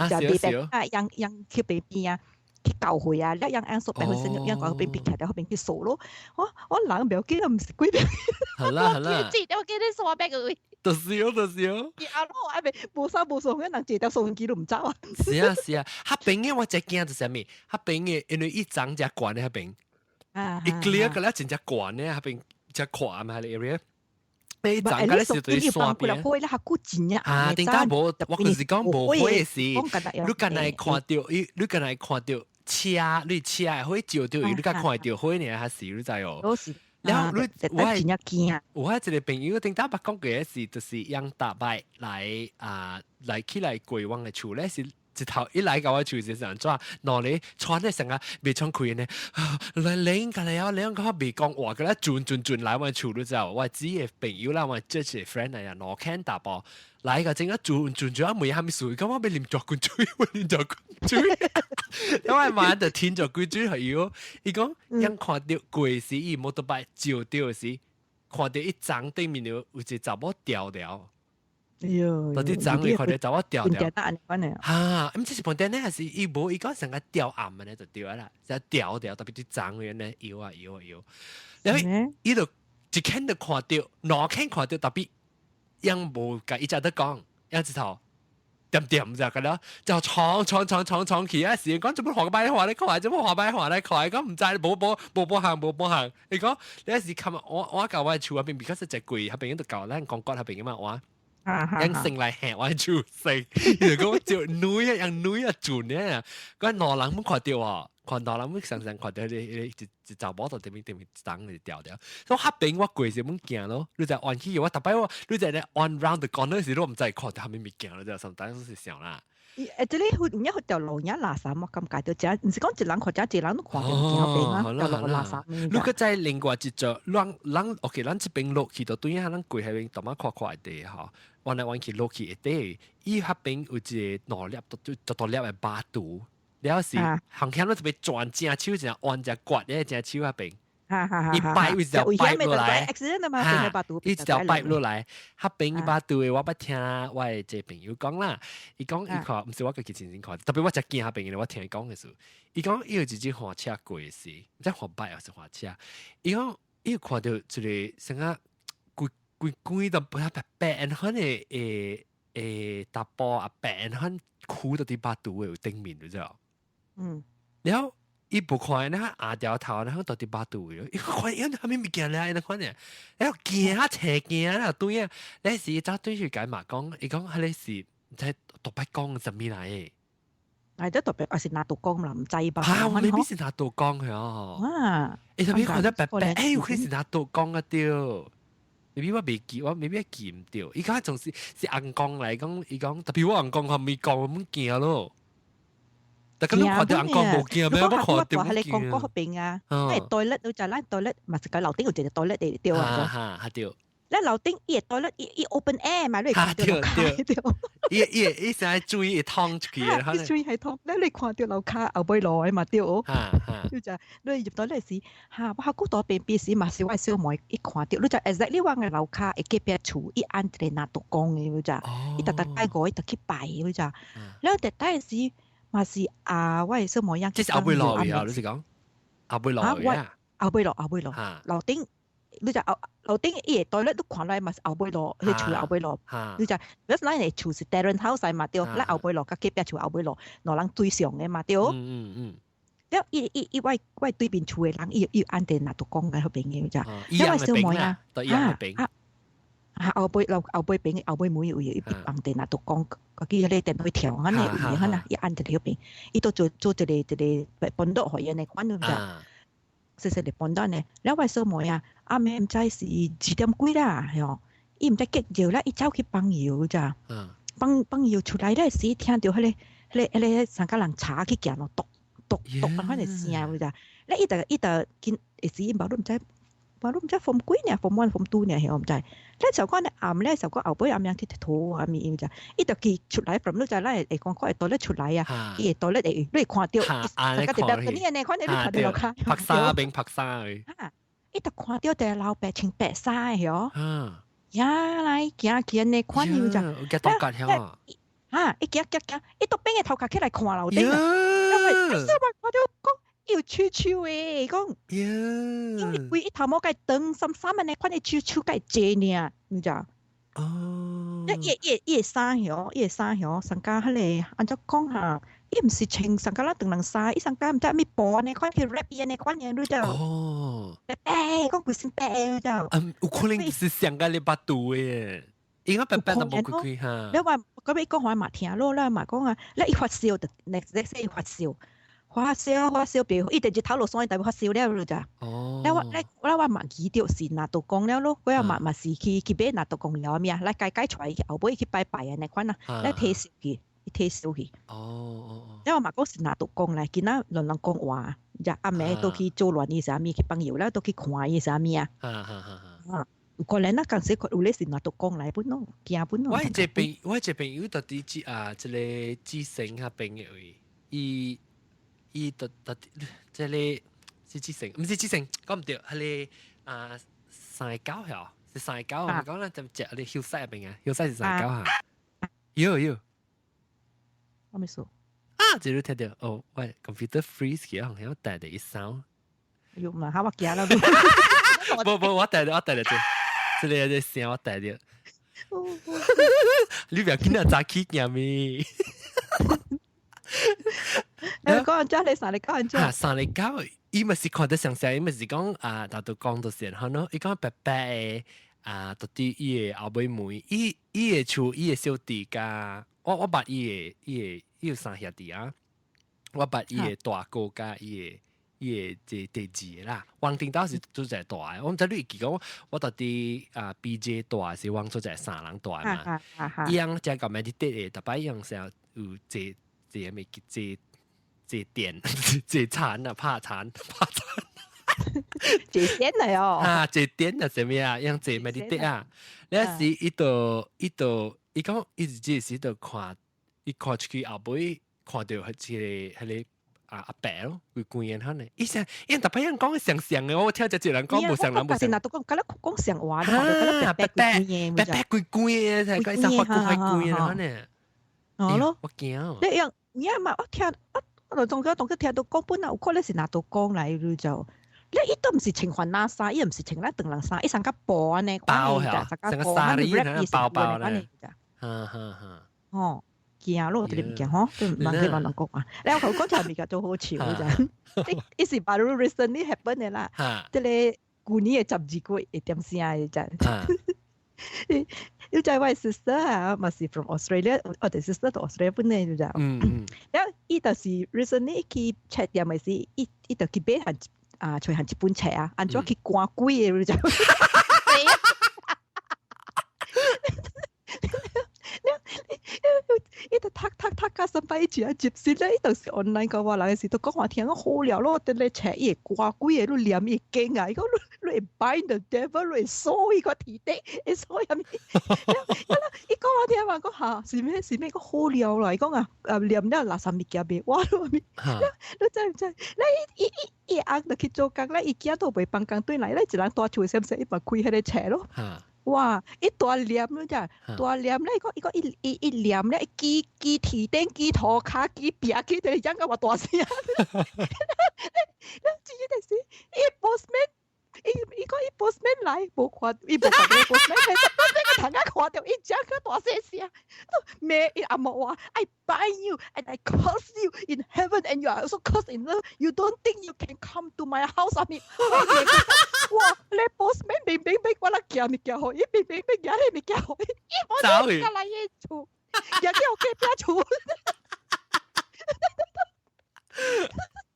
Speaker 2: 就白啊，樣樣去邊邊啊。去教會啊，了樣樣掃白粉先，樣講邊邊徛佇彼邊去掃咯。我我人袂要緊，毋是鬼。
Speaker 1: 好啦好啦。
Speaker 3: 記得我記得刷白個位。
Speaker 1: 就是哦，就是哦。
Speaker 2: 啊，我還未無啥無數，人坐佇收音機都毋走啊。
Speaker 1: 是啊是啊，彼邊的我最驚就是啥物？彼邊的因為伊長誠懸的彼邊，伊 clear 個了真正懸的彼邊誠闊嘛，彼個 area。伊長個咧是對山邊。啊，頂下無，我就是講無火的時，你敢若會看著伊，你敢若會看著車，你車的火照著伊，你才看會著火爾，還是你知哦？然後你我我一個朋友頂當捌講過的是，就是用踏擺來啊來起來過阮的厝咧，是一頭一來到我厝是按怎，兩个喘咧成個袂喘氣呢，來冷個了，兩個袂講話，個咧轉轉轉來阮厝你知無？我只個朋友啦，我這一個 friend 來啊，兩牽查埔來個整個轉轉轉啊，問啥物事？講我欲啉蛇滾水，我啉蛇滾水，因為嘛就聽蛇滾水予伊，伊講𪜶看著過時，伊摩托擺照著時，看著伊欉頂面有一個查某吊著。
Speaker 2: 哎喲，
Speaker 1: 到底欉會看著查某吊著。哈，毋這是飯店呢，還是伊無？伊講成個吊暗的呢，就對啦，就吊著，特別佇欉位呢，搖啊搖啊搖。然後伊就一牽就看著，兩牽看著，特別𪜶無共伊才得講，𪜶一頭點點就個了，就闖闖闖闖闖去啊！時講做乜滑擺滑咧看，做乜滑擺滑咧看，講毋知無無無無行無無行。伊講你時琴日我我共我厝彼邊比較實在貴，彼邊都舊咱公國彼邊嘛我。𪜶先來行我厝先，伊就講就女啊，𪜶女啊準呢，嗰兩人攏看著哦，看兩人攏常常看著彼個一一查某佇頂面頂面欉就吊著。所以彼邊我過時攏驚咯，你知彎去我逐擺我，你知咧彎 round the corner 時，你毋知看著啥物物件咯，就 sometimes 是想啦。
Speaker 2: 誒，這裡有影條路影垃圾，我感覺到這，毋是講一人看這，一人攏看著驚邊啊，條路垃圾。
Speaker 1: 你閣再另外一座，咱咱 OK，咱這邊落去就對啊，咱過彼邊淡仔闊闊地吼，彎來彎去落去會底，伊彼邊有一個兩粒，就就大粒的巴肚，了是行險你特別轉正手，正彎只刮咧正手彼邊。伊擺一條擺落來，伊一條擺落來，彼邊巴肚的我捌聽我的這個朋友講啦，伊講伊看，毋是我家己親身看，特別我誠驚彼邊的，我聽伊講的時，伊講伊有一日換車過時，毋知換擺還是換車，伊講伊有看著一個啥個規規規都白白按款的誒誒查埔啊白按款跍佇巴肚的頂面，你知無？然後。伊無看，那壓掉頭，然後佇巴肚伊看伊啥物物件咧？那款呢？然後驚啊，邪驚啊，對啊！那時走對去解嘛講，伊講彼個是在特別講啥物來的？
Speaker 2: 係得特別，還是拿刀講啦，毋知吧？
Speaker 1: 啊，未必是拿刀講的哦。
Speaker 2: 啊！
Speaker 1: 欸，特別看得白白，欸，有可能是拿刀講啊對。未必我袂記，我未必記毋著。伊講總是是翁公來講，伊講特別我翁公還沒講，我毋驚咯。但係你看著翁公無驚咩？我看著
Speaker 2: 我係你講嗰邊啊，因為 toilet 都就咱 toilet 嘛是個樓頂有一個 toilet 的對啊。
Speaker 1: 哈哈，對。
Speaker 2: 咱樓頂伊個 toilet 伊伊 open air 嘛，你看著樓跤對。
Speaker 1: 伊伊伊成日水會通出去。
Speaker 2: 伊水會通，你看著樓跤後尾落來嘛對。
Speaker 1: 哈哈。
Speaker 2: 就就你入 toilet 時，哈，我還顧到邊邊時嘛是我小妹一看著，你就 exactly 我个樓跤會隔壁厝伊按一個拿督公的，你知？伊逐逐拜五伊就去拜，你知？了逐擺時。嘛是啊，我的小妹樣。
Speaker 1: 這是後尾落去啊，你是講後尾落去啊？
Speaker 2: 後尾落，後尾落，樓頂你就後樓頂伊個 toilet 都看來嘛是後尾路，彼厝後尾路。你就，嗰咱個厝是 terrace house 嘛對，咱後尾路佮隔壁厝後尾路，兩人對上的嘛對。了伊伊伊我我對面厝的人，伊伊按電若都講嘅彼邊嘅咋，
Speaker 1: 因為小妹啊，啊
Speaker 2: 啊後尾樓後尾邊後尾每位伊按電若都講，佢記彼個電會跳，安尼位可能伊按佇彼邊，伊都做做一個一個本桌予伊呢款咋。細細個本單呢，了我小妹啊，暗暝毋知是2點幾啦，吼，伊毋知激尿啦，伊走去放尿咋，放放尿出來咧時，聽著彼個彼個彼個三個人查去行咯，篤篤篤，按款的聲咋，咧伊就伊就見會時伊無都毋知，無都毋知 form 幾爾，form one form two 爾，我毋知。咧就講咧暗咧，就講後尾暗暝去佗啥物咋，伊就記出來，from 你知咱會會講看會倒咧出來啊，伊會倒咧會你會看著，大家特別嗰啲呢，看你看著落卡，
Speaker 1: 拍沙邊拍沙去。
Speaker 2: 伊就看著個老伯穿白衫的喲，呀來行去按呢款樣咋，
Speaker 1: 佢當隔曉。
Speaker 2: 啊！伊行行行，伊都變個頭殼起來看樓頂啊，因為小妹看著講。有手手的，講，因為規伊頭毛共長衫衫按呢款的手手共濟爾，你知？
Speaker 1: 哦，
Speaker 2: 伊伊伊的衫曉，伊的衫曉，上加彼個按怎講哈？伊毋是穿上加咱長人衫，伊上加毋知啥物布按呢款去 wrap 伊按呢款的，你知？
Speaker 1: 哦，
Speaker 2: 白白，講規身白的，你知？
Speaker 1: 嗯，有可能是上加你巴肚的，應該白白都無開開哈。
Speaker 2: 你話嗰尾講話嘛聽咯啦，嘛講啊，你伊發燒就 next next 伊發燒。發燒發燒，比如伊日頭落山，代表發燒了咯咋？
Speaker 1: 哦。
Speaker 2: 咧我咧我我嘛記著是若都講了咯，我嘛嘛是去去買若都講了物啊，來解解出來後尾去拜拜按呢款啊，來提燒去，提燒去。咧我嘛講是若都講來，今仔亂亂講話，日暗暝都去做亂伊啥物，去放藥了，都去看伊啥物啊。啊。可能那陣時有咧是若都講來本咯，驚本咯。
Speaker 1: 我這邊我這邊有到底這啊，這個志成遐邊的位，伊。伊特特這個是志成，毋是志成，講毋對，彼個啊三九曉，是三九，我講咱就食你休息入邊啊，休息是三九哈。有有，
Speaker 2: 我沒說。
Speaker 1: 啊，這個聽著哦，喂，computer freeze 去，好像帶著一聲。
Speaker 2: 喲嘛，哈我驚啦。
Speaker 1: 無無，我帶著我帶著這，這個這聲我帶著。你不要緊啊，早起驚咩？
Speaker 2: 你講真，你三日九
Speaker 1: 啊，三日九，伊嘛是看得上聲，伊嘛是講啊，大都講就是可能伊講白白的啊，到底伊的後尾妹，伊伊的厝，伊的小弟佮我我捌伊的伊的伊有三兄弟啊，我捌伊的大哥佮伊的伊的這第二個啦，王頂到是做一個大的，我毋知你會記講，我到底啊 BJ 大是往做一個三人大嘛，伊樣遮個 meditate 的，逐擺伊樣成有坐坐啥物坐坐電坐禪啊，拍禪拍禪，
Speaker 2: 坐仙嚟哦，
Speaker 1: 啊坐電啊，啥物啊，樣坐 meditate 啊，你時伊就伊就伊講伊是這時就看伊看出去後尾看著彼個彼個。啊阿伯咯，會規個可能，伊成伊逐擺人講相像的，我聽一個人講無相人無相。
Speaker 2: 若都講，敢若講相話，
Speaker 1: 啊白白白白規規的，才講發發規的可能。
Speaker 2: 哦咯，
Speaker 1: 我驚。
Speaker 2: 你樣有影嘛？我聽我我當當聽到講本啊，有可能是若都講來你就，你伊都毋是穿番仔衫，伊毋是穿咱長人衫，伊穿較薄按呢，
Speaker 1: 包嚇，成個紗哩，包包咧。哈哈哈。
Speaker 2: 哦。驚咯，這個物件吼，都毋通去亂亂講啊！你我頭講出物件都好笑咋，伊是把 recently happen 的啦，這個舊年的12月一點聲的咋。你知我 sister 啊，嘛是 from Australia，我哋 sister 到 Australia 本來就咋。然後伊就是 recently 去冊店的時，伊伊就去買項啊，揣項一本冊啊，按怎去趕鬼的，你知？伊就讀讀讀甲三擺一啊接先咧，伊就是 online 個話，人時都講話聽講好了咯，佇咧冊伊會趕鬼的，你念伊經啊，伊講你你會 bind the devil，你會鎖伊個天頂，會鎖啥物？伊講我聽嘛，講嚇是咩是咩？講好了啦，伊講啊啊念了垃圾物件袂活咯，你知毋知？咧伊伊伊翁就去做工咧，伊囝都袂放工轉來咧，一人蹛厝閃閃，伊嘛開彼個冊咯。哇！伊大念你知，大念咧，伊講伊講伊伊伊念咧，伊舉舉天頂，舉塗跤，舉壁，舉佇講甲偌大聲。你知影就是伊 postman 伊伊講伊 postman 來，無看，伊無看到 postman，係 postman 個頭家看到，伊講個大細聲，咩伊阿母話，I bind you and I curse you in heaven and you are also cursed in earth. You don't think you can come to my house 啊？咪，哇！你 postman 明明逼我來寄物件予伊，明明逼寄你物件予伊，伊無你來伊厝，寄去予隔壁厝。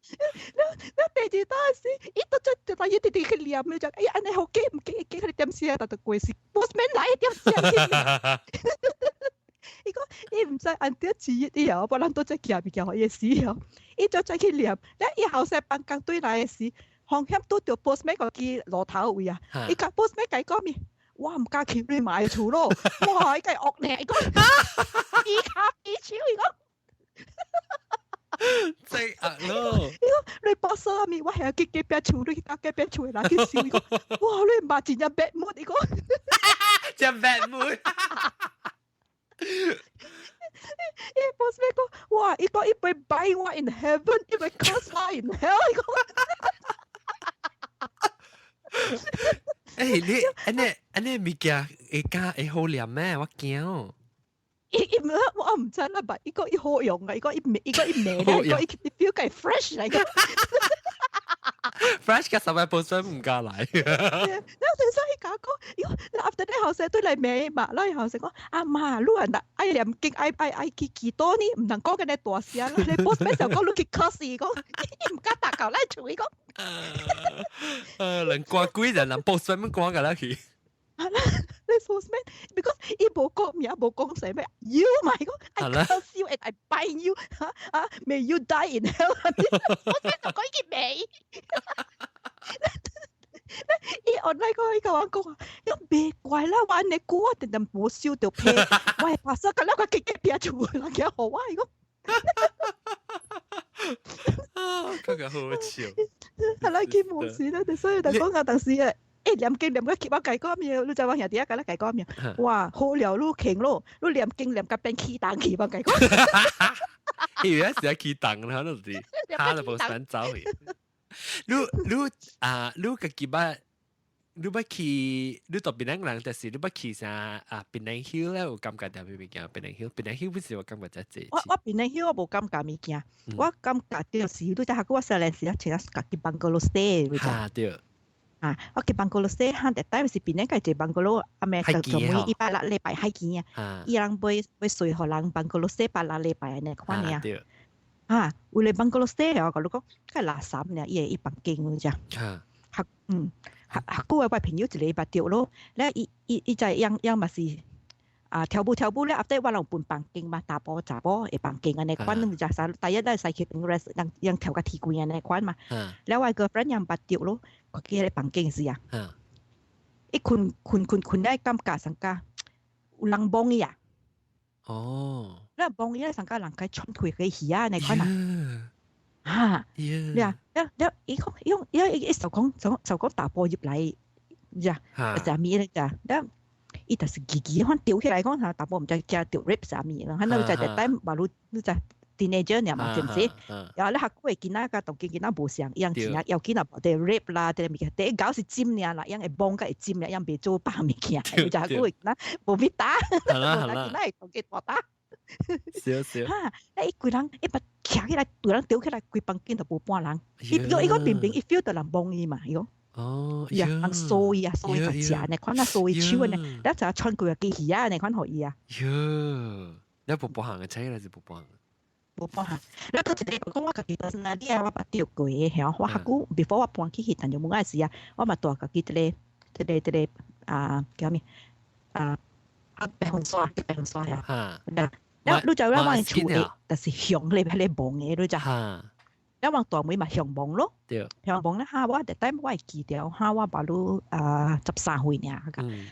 Speaker 2: 你第二當時，伊都就就伊直直去念，你就哎呀，按呢好記毋記記佢點寫，但就過時 postman 來點寫。伊講伊毋知按點字以後，無人都在寄物件予伊死哦。伊就再去念，咧伊後生放工對來的時，風險拄著 postman 個去路頭位啊，伊共 postman 共伊講咩？我毋敢去你媽的厝咯，哇！伊個惡呢，伊講伊跤伊手，伊講。
Speaker 1: 正惡咯！
Speaker 2: 伊講你報數啊咪，我係去隔壁厝，你去隔壁厝的人去收。伊講哇，你媽真正 bad mood，伊講
Speaker 1: 真 bad mood。
Speaker 2: 伊 postman 講哇，伊講伊會 bind 我 in heaven，伊會 curse 我 in hell，伊講。
Speaker 1: 欸，你按呢按呢物件會敢會好念咩？我驚。
Speaker 2: 伊伊毋我毋知啦，吧？伊講伊好用啊，伊講伊伊講伊味咧，伊講伊 feel 個 fresh 來個。
Speaker 1: fresh 嘅十位 postman 毋敢來。
Speaker 2: 你後生伊講講，伊 after 咧後生對來罵嘛，然後後生講阿媽，你若愛念經愛愛愛去祈禱呢，毋通講個呢大聲啦。你 postman 就講你去 curse 伊講，伊毋敢踏到咱厝伊講。
Speaker 1: 人趕鬼人，人 postman 趕㗎啦去。
Speaker 2: 你 postman because 伊無講名，無講啥物，you 嘛伊講，I curse you and I bind you，嚇啊，may you die in hell。 postman 就講伊個名。伊 online 講伊共我講啊，伊講袂怪啦，我按呢久我定定無收著批，我的 parcel 敢若個隔壁厝人寄予我，伊講。
Speaker 1: 啊，這個好笑。
Speaker 2: 係啦，佢無事啦，所以就講啊，但是啊。欸，念經念個我共講咩？你知我兄弟啊，共咱講咩？哇，好了，你傾咯，你念經念甲變起動去，我共講。
Speaker 1: 伊有時起動啦，都是，他就無想走去。你你啊，你家己捌，你捌去，你到檳城人，但是你捌去啥啊？檳城 Hill 咧有感覺著咩物件？檳城 Hill，檳城 Hill 不是有感覺遮濟。
Speaker 2: 我我檳城 Hill 我無感覺物件，我感覺就是你知下個我細漢時啊，穿啊家己 bungalow stay。
Speaker 1: 哈對。
Speaker 2: 啊，我去 bungalow stay，哈，逐擺是檳城個一個 bungalow，阿妹就就每禮拜六禮拜海見啊，伊人買買稅予人 bungalow stay 拜六禮拜按呢款爾。啊，有咧 bungalow stay 我共你講，較垃圾爾，伊會伊房間有只。學嗯，學學久我朋友一個捌著咯，咧伊伊伊在樣樣嘛是啊跳舞跳舞咧，後底我人分房間嘛，查埔查某的房間按呢款，就啥第一咧使去 rest 人人跳甲天光按呢款嘛。了我個 friend 樣捌著咯，佢去彼個房間時啊，伊睏睏睏睏咧感覺上甲有人摸伊啊。
Speaker 1: 哦。
Speaker 2: 你摸伊咧上甲人共穿開個魚仔按呢款啊。哈，你啊，了了，伊講伊講伊伊就講就就講查埔入來，呀，啥物咧咋？了，伊就是奇奇款吊起來講啥，查埔毋知驚著 rape 啥物啦，反正就就等馬路你知 teenager 爾嘛，是毋是？然後你較久的囡仔佮當今囡仔無相，伊樣真正要緊啊，無佇 rape 啦，這個物件，第一𠢕是針爾啦，伊樣會摸佮會針爾，伊樣袂做百物件，就較久的囡仔無必打，無囡仔會當見大打。
Speaker 1: 少少。
Speaker 2: 哈！伊規人伊把徛起來，對人丟起來，規房間都無半人。伊伊講明明伊 feel 到人摸伊嘛，伊講。
Speaker 1: 哦。
Speaker 2: 呀，人掃伊啊，掃伊個食呢，款啊掃伊手呢，了就穿規個機魚仔呢款予伊啊。
Speaker 1: 喲，你無半項的車還是無半項？
Speaker 2: 無半項。了閣一個講我家己當時啊，我捌著過的，嚇，我較久 before 我搬去彼淡江門仔時啊，我嘛蹛家己這個、這個、這個啊叫啥物啊啊白雲山，白雲山呀。了，你知影我厝的，就是向彼個彼個望的，你知？了我大門嘛向望咯，向望咧哈，我逐擺我會記著，哈，我爸汝啊13歲爾，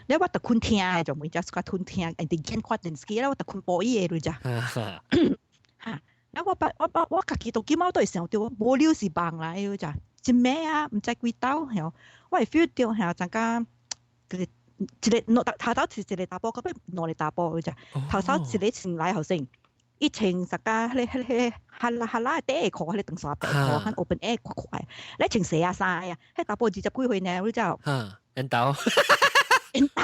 Speaker 2: 了我就睏廳的，就每只較睏廳，人哋眼看電視機咧，我就睏埔椅的，你知？哈，了我捌我捌我家己到今仔都會想著，無了是夢來，你知？一暝啊，毋知幾晝，吼，我會 feel 著嚇，怎甲一個一個兩頭頭是一個查埔，到尾兩個查埔，你知？頭頭一個先來後生，伊穿一個彼個彼個哈啦哈啦短褲，彼個長衫白褲，很 open air 闊闊，你穿西仔衫啊，彼查埔二十幾歲呢，你知道？
Speaker 1: 哈，緣投，
Speaker 2: 緣投，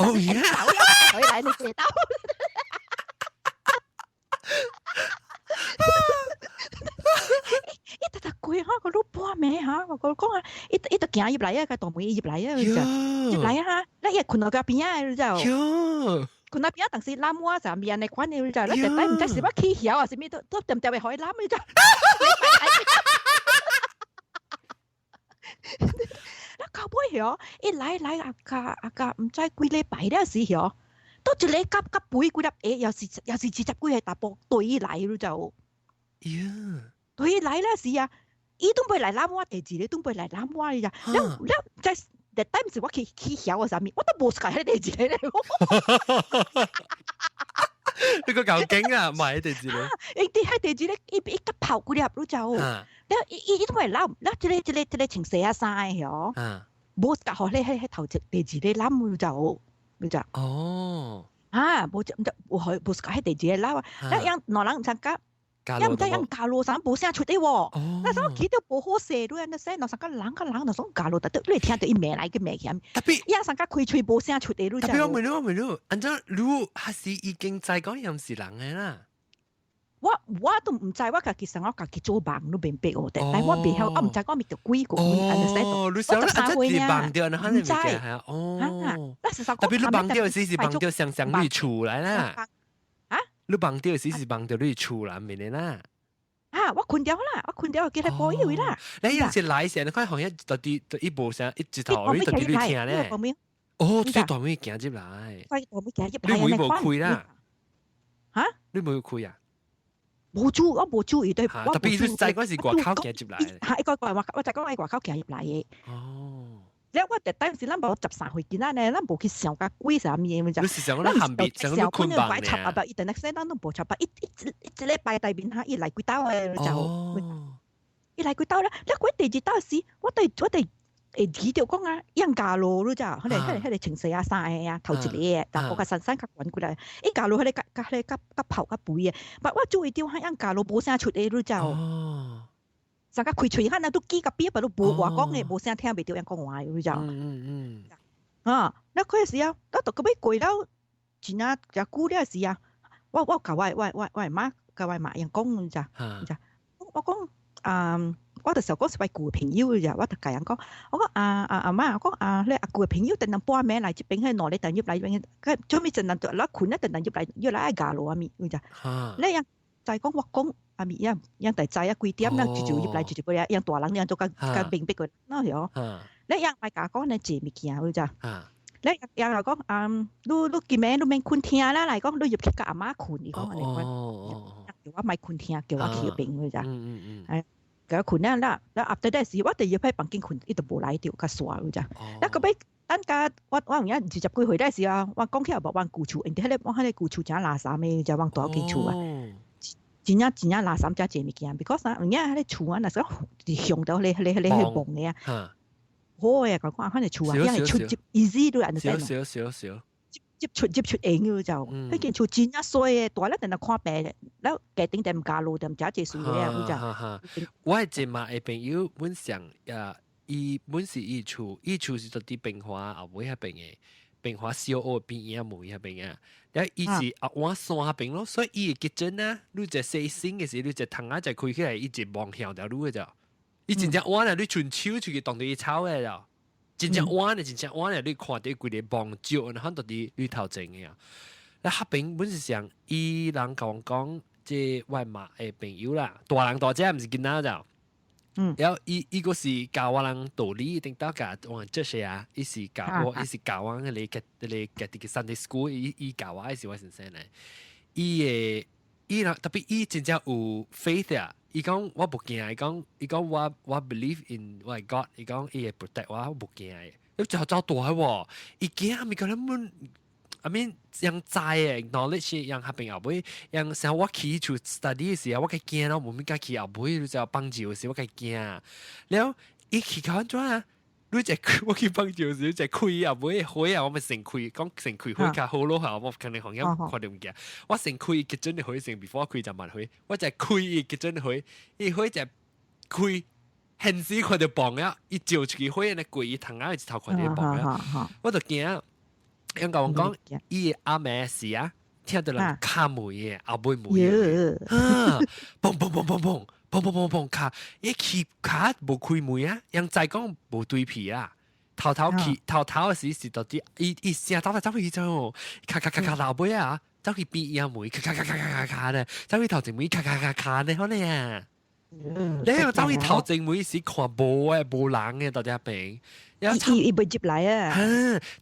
Speaker 1: Oh yeah，
Speaker 2: 回來你知道。伊逐逐過哈，個老半暝哈，我講啊，伊伊就行入來啊，個大門入來啊，就入來啊，你伊睏落個邊仔，你知道？睏落邊仔，但是攬我就面的款的，你知道？你特底毋知是我起曉啊，啥物都都恬恬會予伊攬，你知？那到尾曉，伊來來啊個啊個，毋知幾禮拜了時曉，都一个夾夾肥幾粒下，又是又是二十幾個查埔對伊來，你就。對伊來了時啊，伊都袂來攬我，第二個都袂來攬我呀。了了，在特底毋是我去起曉啊啥物，我都無 suka 彼第二個咧。
Speaker 1: 你個夠勁啊，唔係第二個。
Speaker 2: 伊佇彼第二個，伊伊甲跑幾粒你就，了伊伊伊都袂攬，了這個這個這個穿西仔衫的曉，無 suka 予彼彼彼頭一第二個攬你就，你就。啊，無就無予無 suka 彼第二個攬啊，了樣兩人參加。一毋知樣加路啥無聲出的喎，那時我記得無好勢，你安尼說，若啥個人個人，若說加路，特你會聽著伊罵來個罵去，
Speaker 1: Tapi
Speaker 2: 樣啥個開喙無聲出的，你
Speaker 1: Tapi 我問你，我問你，按怎你還是已經知講伊毋是人的啦？
Speaker 2: 我我都毋知，我家己生我家己做夢，你明白無？但我袂曉，我毋知講咪著鬼個，
Speaker 1: 哦，你想
Speaker 2: 我十三歲爾，
Speaker 1: 毋知哦。 Tapi 你夢著時是夢著想像你厝來啦。
Speaker 2: 啊？
Speaker 1: 你夢著時是夢著你厝內面的啦。
Speaker 2: 啊！我睏著啦，我睏著記得播以為啦。
Speaker 1: 你有時來時，你看好像到底伊無聲，一直頭你到底你聽咧。哦，最大尾行入來。
Speaker 2: 大尾行入來。
Speaker 1: 你會無開啦？
Speaker 2: 嚇？
Speaker 1: 你無開啊？
Speaker 2: 無注，我無注意對。
Speaker 1: Tapi 你知講是外口行入來。
Speaker 2: 嚇！一個個我我就講喺外口行入來的。了我特當時咱無13歲囡仔呢，咱無去想甲鬼啥物的，
Speaker 1: 你是想講咱含別，想講困房呢？
Speaker 2: 伊等下咱攏無插捌，一一一禮拜內面哈，伊來幾兜的就，伊來幾兜了。了過第二兜時，我對我對會記著講啊，樣加路你知？彼個彼個彼個穿西仔衫的啊，頭一個，但我較珊珊較懸過來，伊加路彼個較較彼個較較泡較肥的，但我注意著哈，樣加路無啥出的，你知？啥個開喙漢啊，都記甲邊，都無話講的，無聲聽袂著樣講話，你知？啊，那嗰時啊，我就到尾過了真正誠久了時啊，我我共我我我我媽共我媽樣講，你知？你知？我講啊，我就想講是我舊朋友咋，我就共人講，我講啊啊阿媽，我講啊，你阿舊朋友等陣半暝來這邊，彼2日等入來，佢做咩陣陣就來睏啊，陣陣入來入來愛加落啊咪，你知？你樣就講我講。啊咪樣樣大知啊幾點啦，就就入來就就過來，樣大人樣做較較明白過，喏喲。你樣莫共講呢濟物件，你知？你樣又講啊，你你今暝你免睏廳啦，來講你入去共阿媽睏，伊講按呢款，叫我莫睏廳，叫我去彼邊，你知？哎，共我睏了啦，了後底時我佇入去房間睏，伊就無來著，較煞，你知？了到尾等甲我我有影二十幾歲那時啊，我講起來無阮舊厝，因為彼個我彼個舊厝誠垃圾的，才阮住間厝啊。真正真正垃圾遮濟物件，because 啊，有影彼個厝啊，若是講是向著彼個彼個彼個望的啊，好的，共講彼個厝啊，遐會出入 easy 都按呢。
Speaker 1: 少少少少。
Speaker 2: 入出入出用的就，彼間厝真正細的，大了陣來看病，了家頂踮加路踮誠濟事的啊，就。
Speaker 1: 我的一嘛的朋友，本上啊，伊本是伊厝，伊厝是佇平華後尾彼邊的。平華小學邊仔門彼邊啊，了伊是後往山邊咯，所以伊的 kitchen 啊，你一洗身的時，你一窗仔一開起來，伊就望向著你的就，伊真正彎啊，你伸手出去當著伊草的了，真正彎的，真正彎的，你看著規个望照，然後佇你頭前的啊。那彼邊本是想，伊人共我講，這我媽的朋友啦，大人大隻，毋是囡仔就。然後伊伊個是教我人道理，頂到教我這些啊，伊是教我，伊是教我彼個彼個家己個 Sunday school，伊伊教我，伊是我先生咧。伊的伊人特別伊真正有 faith 啊！伊講我無驚，伊講伊講我我 believe in 我的 God，伊講伊會 protect 我，我無驚的。你就走大喎，伊驚咪講你們。I mean 樣知的 knowledge 樣彼邊後尾，樣像我去厝 study 的時候，我較驚咯，無物敢去後尾就幫助的時，我較驚。了伊去到按怎啊？你只我去幫就是你只開啊，尾火啊，我咪先開，講先開火較好咯嚇，我肯定行業看到物件。我先開結陣的火先，before 開就慢火，我就開伊結陣的火，伊火就開，現時看到磅啊，伊照出去火呢，過伊頭仔一頭看到磅啊，我就驚。因甲我講，伊阿妹時啊，聽到人敲門嘅，後尾門嘅，啊，嘣嘣嘣嘣嘣。砰砰砰砰卡，一去卡無開門啊，人再講無對皮啊，頭頭去頭頭嘅時是到底伊伊聲走來走去走，卡卡卡卡老尾啊，走去邊伊門，卡卡卡卡卡卡咧，走去頭前門，卡卡卡卡咧，好咧啊！你喺走去頭前門時看無誒，無人嘅到底邊，
Speaker 2: 伊伊袂入來啊！
Speaker 1: 哈，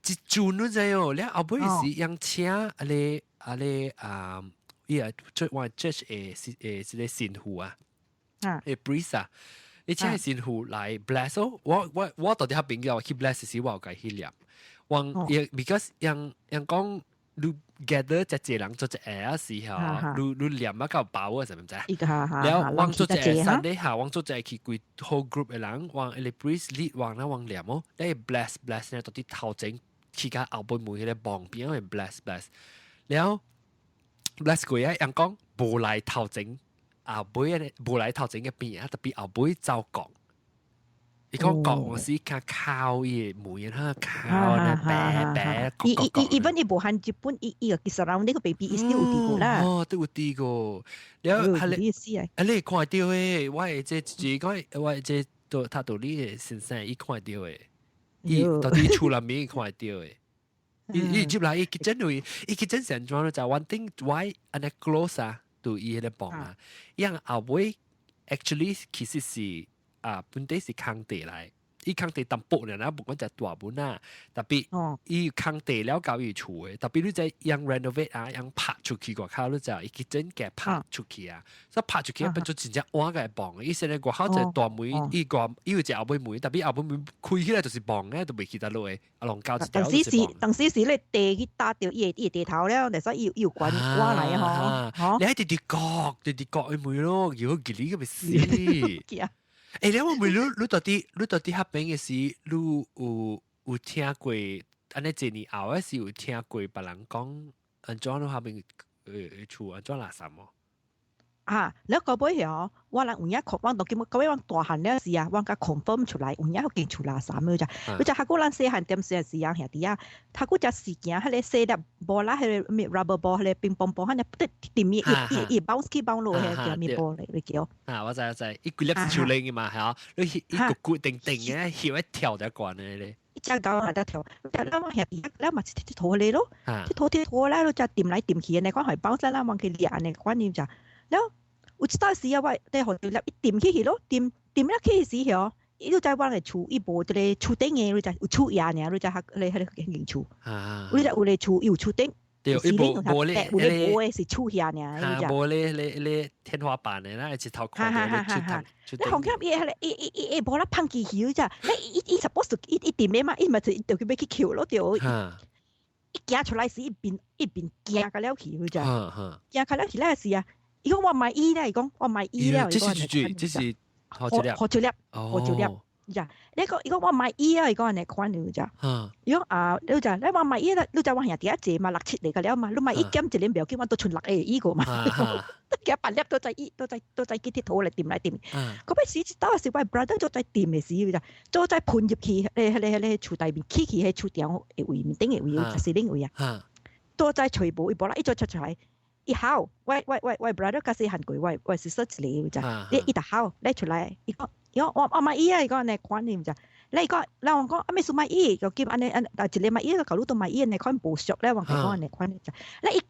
Speaker 1: 一陣你知哦，你後尾是用請啊咧啊咧啊，伊啊做我 church 誒誒這個神父啊。誒 priest 啊，你請神父來 bless 哦，我我我到底遐邊我去 bless 時我有共去念，我伊 because 人人講你 gather 一濟人做一個時候，你你念啊夠飽啊，是毋知？了我做一個 Sunday 下，我做一個去規 whole group 的人，我個 priest lead 我啦，我念哦，你 bless bless 呢，到底頭前去甲後背門迄個旁邊去 bless bless，了 bless 過啊，人講無來頭前。後尾咧無來頭前嘅邊啊，特別後尾走講，伊講講我是較靠伊門哈靠咧白白。
Speaker 2: 伊伊伊 even 伊無限日本，伊伊個 surrounding 個 baby 伊 still 有佇過啦。
Speaker 1: 哦，都有佇過。了係你啊，你看到的，我的這這個我的這都他道理的先生，伊看到的，伊到底厝內面看到的。伊伊入來，伊結真位，伊結真成裝就 one thing why 按呢 close 啊。對伊迄個磅啊，因後尾 actually 其實是啊本地是空地來，伊空地淡薄爾啦，無講只大本啊，特別伊空地了交伊厝的，特別你知用 renovate 啊，用拍出去外口，你知伊結真嘅拍出去啊，所以拍出去變做真正換個磅。伊現在外口一個大門，伊個伊有一個後尾門，特別後尾門開起來就是磅嘅，都袂去得落的，啊，攏交一條。
Speaker 2: 當時是當時是你地去打著伊個伊個地頭了，所以伊有關我來吼。
Speaker 1: 你喺直直角，直直角嘅門咯，如果吉你個咪死。欸，你我問你，你到底你到底彼邊嘅時，你有有聽過？按呢一年後嘅時有聽過別人講，按怎你彼邊厝按怎垃圾無？
Speaker 2: 啊，你個尾哦，我人有影確，我到今個尾我大漢了時啊，我共 confirm 出來，有影彼間厝垃圾了咋？你就較久咱細漢點時時啊兄弟啊，較久只事件，彼個細粒波啦，彼個咩 rubber ball，彼個乒乓波，彼個得掂伊伊伊 bounce 起 bounce 落，彼個叫咩波嚟？你叫？
Speaker 1: 啊，我知我知，伊規粒是樹輪嘅嘛，係啊，你伊個固定定嘅，曉一跳就關嘅咧。
Speaker 2: 一隻狗係得跳，但咱我兄弟，咱嘛是鐵拖嚟咯，鐵拖鐵拖啦，你只掂來掂去，你講係 bounce 啦，往去掠呢款你就。了有一道時啊，我佇予粒伊掂起去咯，掂掂了起時候，伊就知我的厝伊無這個厝頂的，你知有厝瓦爾，你知較咧彼個間厝，你知有咧厝伊有厝頂，
Speaker 1: 對，伊無無咧，
Speaker 2: 有咧無的是厝遐爾，
Speaker 1: 無咧咧咧天花板的，那一頭看著咧出頭。
Speaker 2: 你紅起伊彼個伊伊伊伊無啦碰機去，你知？你伊伊 suppose 伊伊掂的嘛，伊嘛就就去欲去抾咯，對。伊行出來時，一邊一邊行甲了去，你知？行甲了去了時啊。伊講我買伊咧，伊講我買伊了。
Speaker 1: 這是這這是好一粒，
Speaker 2: 好一粒，好一粒。咋？你講伊講我買伊啊，伊講按呢款你知？伊講啊，你知？你話買伊啦，你知我兄弟仔濟嘛，六七個個了嘛，你買伊減一個袂要緊，我都賰六個伊個嘛。都加八粒都在伊，都在都在去鐵拖來掂來掂。嗰擺時一到時我 brother 做在掂的時，你知？做在噴入去，彼個彼個彼個厝內面，起去彼厝頂的位面頂的位，就是頂位啊。都在揣無，伊無啦，伊做出出來。伊吼，我我我我 brother 較細漢過我，我是說一個咋，你伊就吼，你出來，伊講，伊講我我買伊啊，伊講按呢款你毋知？你講，人我講啊咩數買伊，就叫按呢按，但一個買伊，舊路都買伊，按呢款無熟咧，我講按呢款咋，你伊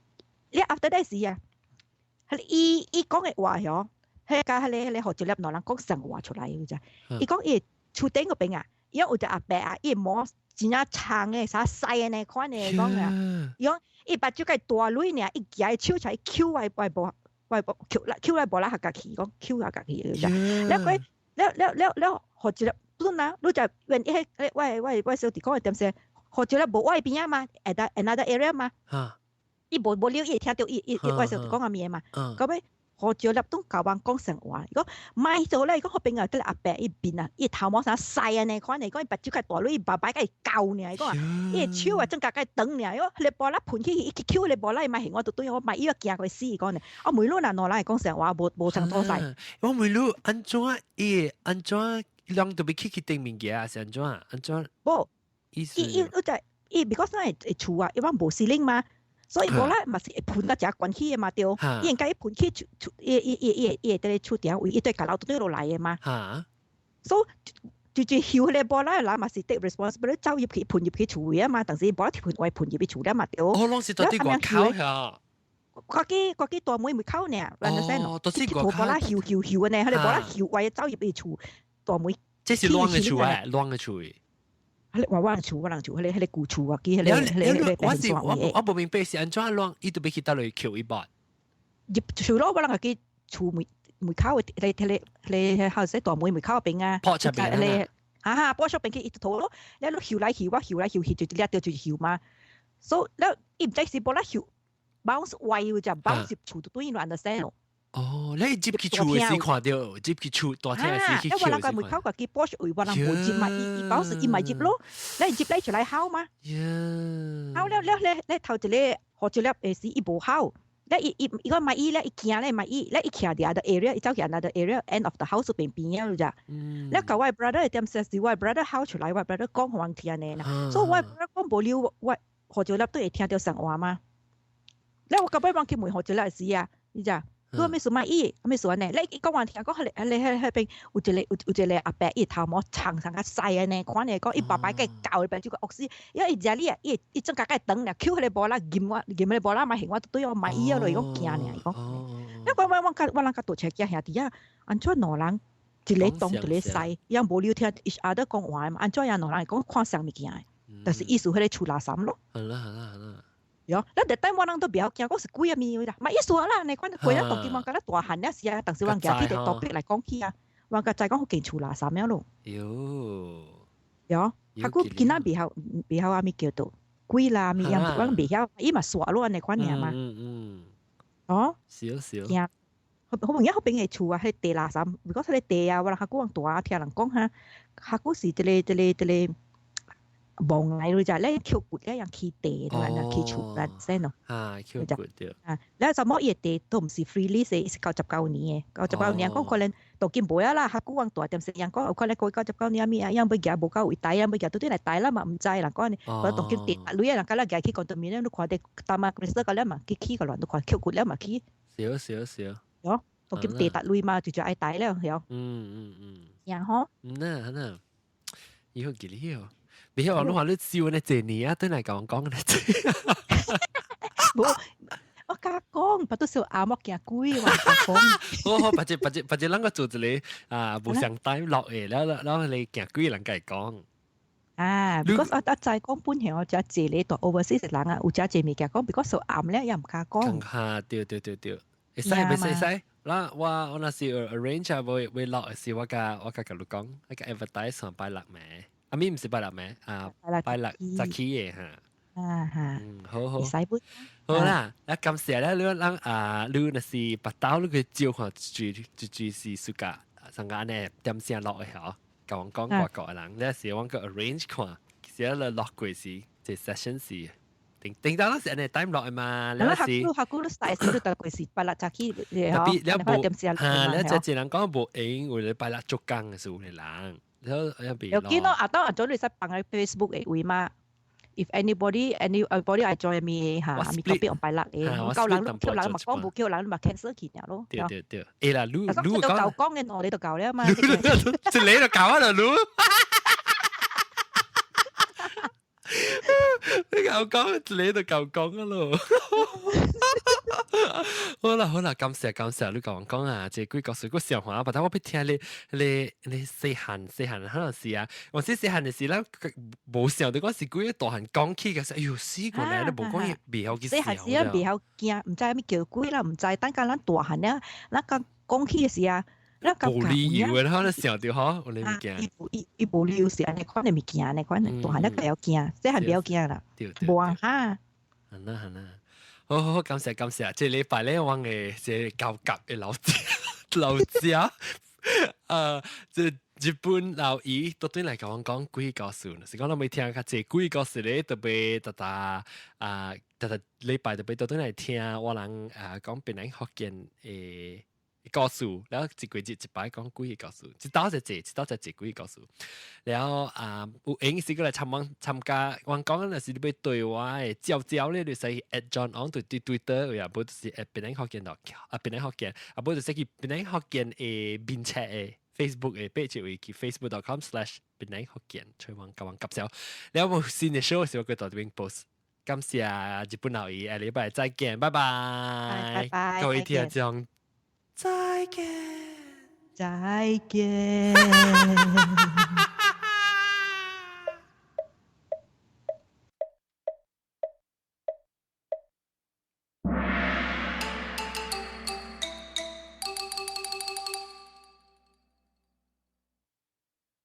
Speaker 2: 你 after that 時啊，伊伊講的話嗬，彼共彼個彼個予一粒兩人講生話出來，你知？伊講伊厝頂嗰邊啊，伊有一個阿伯啊，伊毛真正長的，啥細的呢款的講啊，伊講。伊目睭較大蕊爾，伊舉手出來抾我我無我無抾來抾來無啦合家去，講抾合家去，了過了了了了，予一粒，本啊，你就原伊彼我我我小弟講的點說，予一粒無我邊仔嘛，at another area 嘛，伊無無了，伊會聽著伊伊我小弟講啥物嘛，到尾予何照粒都教人講成話，伊講買做咧，伊講彼邊啊，這個阿伯伊面啊，伊頭毛啥細啊呢，款呢，講伊目睭較大，伊爸爸佮伊教呢，伊講啊，伊的手啊，正較佮長呢，伊講彼個波仔噴起去，伊去抾彼個波仔，伊嘛還我都對我買伊要驚過死，伊講呢，我問你若兩人會講成話，無無相做勢。
Speaker 1: 我問你按怎伊按怎人都欲去去頂物件是按怎按怎？
Speaker 2: 無，
Speaker 1: 意思
Speaker 2: 伊伊伊就伊，because 咱會厝啊，伊阮無 ceiling 嘛。所以無啦，嘛是會噴到誠懸起的嘛對，伊應該伊噴起厝，伊伊伊伊伊會佇咧厝頂位，伊對閣樓對落來的嘛。所以就就抾彼個波仔的人嘛是 take responsibility 走入去噴入去厝位啊嘛，但是無噴外噴入去厝了嘛對。
Speaker 1: 哦，攏是佇外口遐。
Speaker 2: 家己家己大門門口爾，understand？
Speaker 1: 哦，都是外口。
Speaker 2: 波仔抾抾抾呢，彼個波仔抾外走入去厝大門。
Speaker 1: 這是亂的厝啊，亂的厝。
Speaker 2: 彼個我人厝，我人厝，彼個彼個舊厝啊，記彼個彼個
Speaker 1: 我是我我無明白是按怎亂，伊都欲去佗落去抾伊壆。
Speaker 2: 入厝咯，我人家己厝門門口的，彼個彼個彼個後生大門門口邊啊。
Speaker 1: 破出邊啊！
Speaker 2: 哈哈，破出邊去伊就拖咯，你抾來抾，我抾來抾去，就掠著就抾嘛。所以了，伊毋知是無啦抾，bounce 歪就 bounce 入厝就對伊 understand 咯。
Speaker 1: 哦，你入去厝的時看著，入去厝大廳時去
Speaker 2: 我人個門口家己 porch 位，我人無入嘛，伊伊 bounce 伊咪入咯，你入來出來睺嘛。睺了了咧，你頭一个好一粒的時伊無睺，咧伊伊伊講買伊咧，伊驚咧買伊，咧伊徛佇 other area，伊走去 another area end of the house 邊邊仔咋。咧舊我 brother 點說是我 brother 睺出來，我 brother 講予阮聽呢啦。所以我 brother 講無了，我何一粒都會聽著生話嘛。咧我到尾往去問何一粒時啊，你知？你咩事買伊？咩事呢？你講完聽講，彼個彼彼彼邊有一個有有一個阿伯，伊頭毛長長較細的呢，看呢講伊爸爸佮教伊變就個惡死，因為伊食你啊，伊伊正較佮長咧，抾彼個波仔撳我，撳彼個波仔嘛還我對我買伊啊，伊講驚呢，伊講。你講我我較我人較大車囝兄弟啊，按怎兩人一个東一个西，伊無聊聽 each other 講話嘛，按怎樣兩人會講看啥物件的？但是意思彼個厝垃圾咯。
Speaker 1: 好啦好啦好啦。
Speaker 2: 喲，咱特等我人都袂曉驚，講是鬼啊物啦，嘛意思啦，你看過了當今我敢若大漢了時啊，當時我行起個 topic 來講起啊，我較知講彼間厝垃圾了咯。
Speaker 1: 喲，
Speaker 2: 喲，較久囡仔袂曉袂曉啥物叫做鬼啦，物樣我攏袂曉，伊嘛煞咯按呢款爾嘛。哦。
Speaker 1: 是咯是咯。
Speaker 2: 驚，好好明顯彼邊的厝啊，彼地垃圾，如果彼個地啊，我人較久人大聽人講哈，較久是這个這个這个。望來咯，就咧抾骨咧樣起地，對嘛？起厝啦，先咯。
Speaker 1: 啊，抾骨對。
Speaker 2: 啊，你怎麼伊個地都毋是 free lease，是99年的，九十九年講可能當今無啊啦，較久往大點時人講有可能過九十九年物啊，樣欲行無夠位大，樣欲行倒轉來大啦嘛，毋知人講呢。我當今地鐳啊，人敢若行去 condominium，你看著淡仔個了嘛，去起個亂，你看抾骨了嘛起。
Speaker 1: 是咯是咯是咯。
Speaker 2: 喲，當今地達鐳嘛，就就愛大了，喲。然後。
Speaker 1: 嗯呐呐，以後記得哦。你曉你話你笑呢這年啊，對來講講呢這。
Speaker 2: 無，我敢講，不都是阿莫驚鬼，我敢講。
Speaker 1: 好好，或者或者或者咱個做一個啊，無相帶落的，了了了你驚鬼人家講。
Speaker 2: 啊，because 我我知講本係我只這裡大 overseas 人啊，有只這物件講，because 數暗咧也毋敢講。
Speaker 1: 哈，對對對對，會使袂使會使。啦，我我若是 arrange 啊，會會落的時，我共我共共你講，我共 advertise 上拜六暝。阿咪毋是拜六暝，啊拜六早起的哈。
Speaker 2: 啊哈。
Speaker 1: 嗯，好好。
Speaker 2: 好
Speaker 1: 啦，啊感謝咧，你咱啊，你若是別兜，你去照看住住住是暑假，上個按呢點聲落的嗬，共阮講外國的人，你是阮閣 arrange 看，其實你落過時，這 session 是定定當是按呢 time 落的嘛，你是。
Speaker 2: 學久你細時你就過時拜六早起，
Speaker 1: 特別你無哈，你這一人講無閒，為了拜六做工的是有的人。
Speaker 2: 有見咯，阿當阿早你使放喺 Facebook 的位嘛？If anybody anybody 愛 join 咪嚇，咪特別拜六的，夠人叫人嘛講，無叫人嘛 cancel 去爾咯。
Speaker 1: 對對對，會啦，你你
Speaker 2: 講。都夠講嘅，我你都夠了嘛。
Speaker 1: 一個就夠啊啦，你。你夠講，一個就夠講啊咯。好啦好啦，感謝感謝你共阮講啊，這幾個故事我想看，不但我欲聽你你你細漢細漢可能是啊，我細細漢的時，咱無想著講是幾个大漢講起嘅時，哎喲死過來，你無講伊袂曉去
Speaker 2: 細漢時啊，袂曉驚，毋知啥物叫鬼啦，毋知等甲咱大漢了，咱講講起的時啊，咱
Speaker 1: 無理由的，可能想著吼，有呢物件。
Speaker 2: 伊伊伊無理由是按呢款的物件，按呢款的，大漢了較曉驚，細漢袂曉驚啦，無啊哈。
Speaker 1: 好啦好啦。好好好，感謝感謝。這禮拜咧，我嘅這高級嘅老姐老姐，這日本老姨都對來共我講鬼故事，是講咱欲聽較濟鬼故事咧，特別逐逐啊，逐逐禮拜特別都對來聽我人啊講檳榔福建的故事，然後一個月一擺講鬼故事，一道就濟，一道就濟鬼故事。然後啊，有閒時過來參訪參加，我講若是你欲對我的照照咧，就使 @JohnOng 對對 Twitter，也無就是 at 檳榔福建 dot 啊檳榔福建，啊無就是去檳榔福建的面冊的 Facebook 的 page 位去 facebook.com/檳榔福建，揣阮共阮夾笑。然後有新的 show 時，我會到這邊 post。感謝日本老姨，下禮拜再見，拜拜。
Speaker 2: 拜拜。
Speaker 1: 各位聽眾。再見，
Speaker 2: 再見。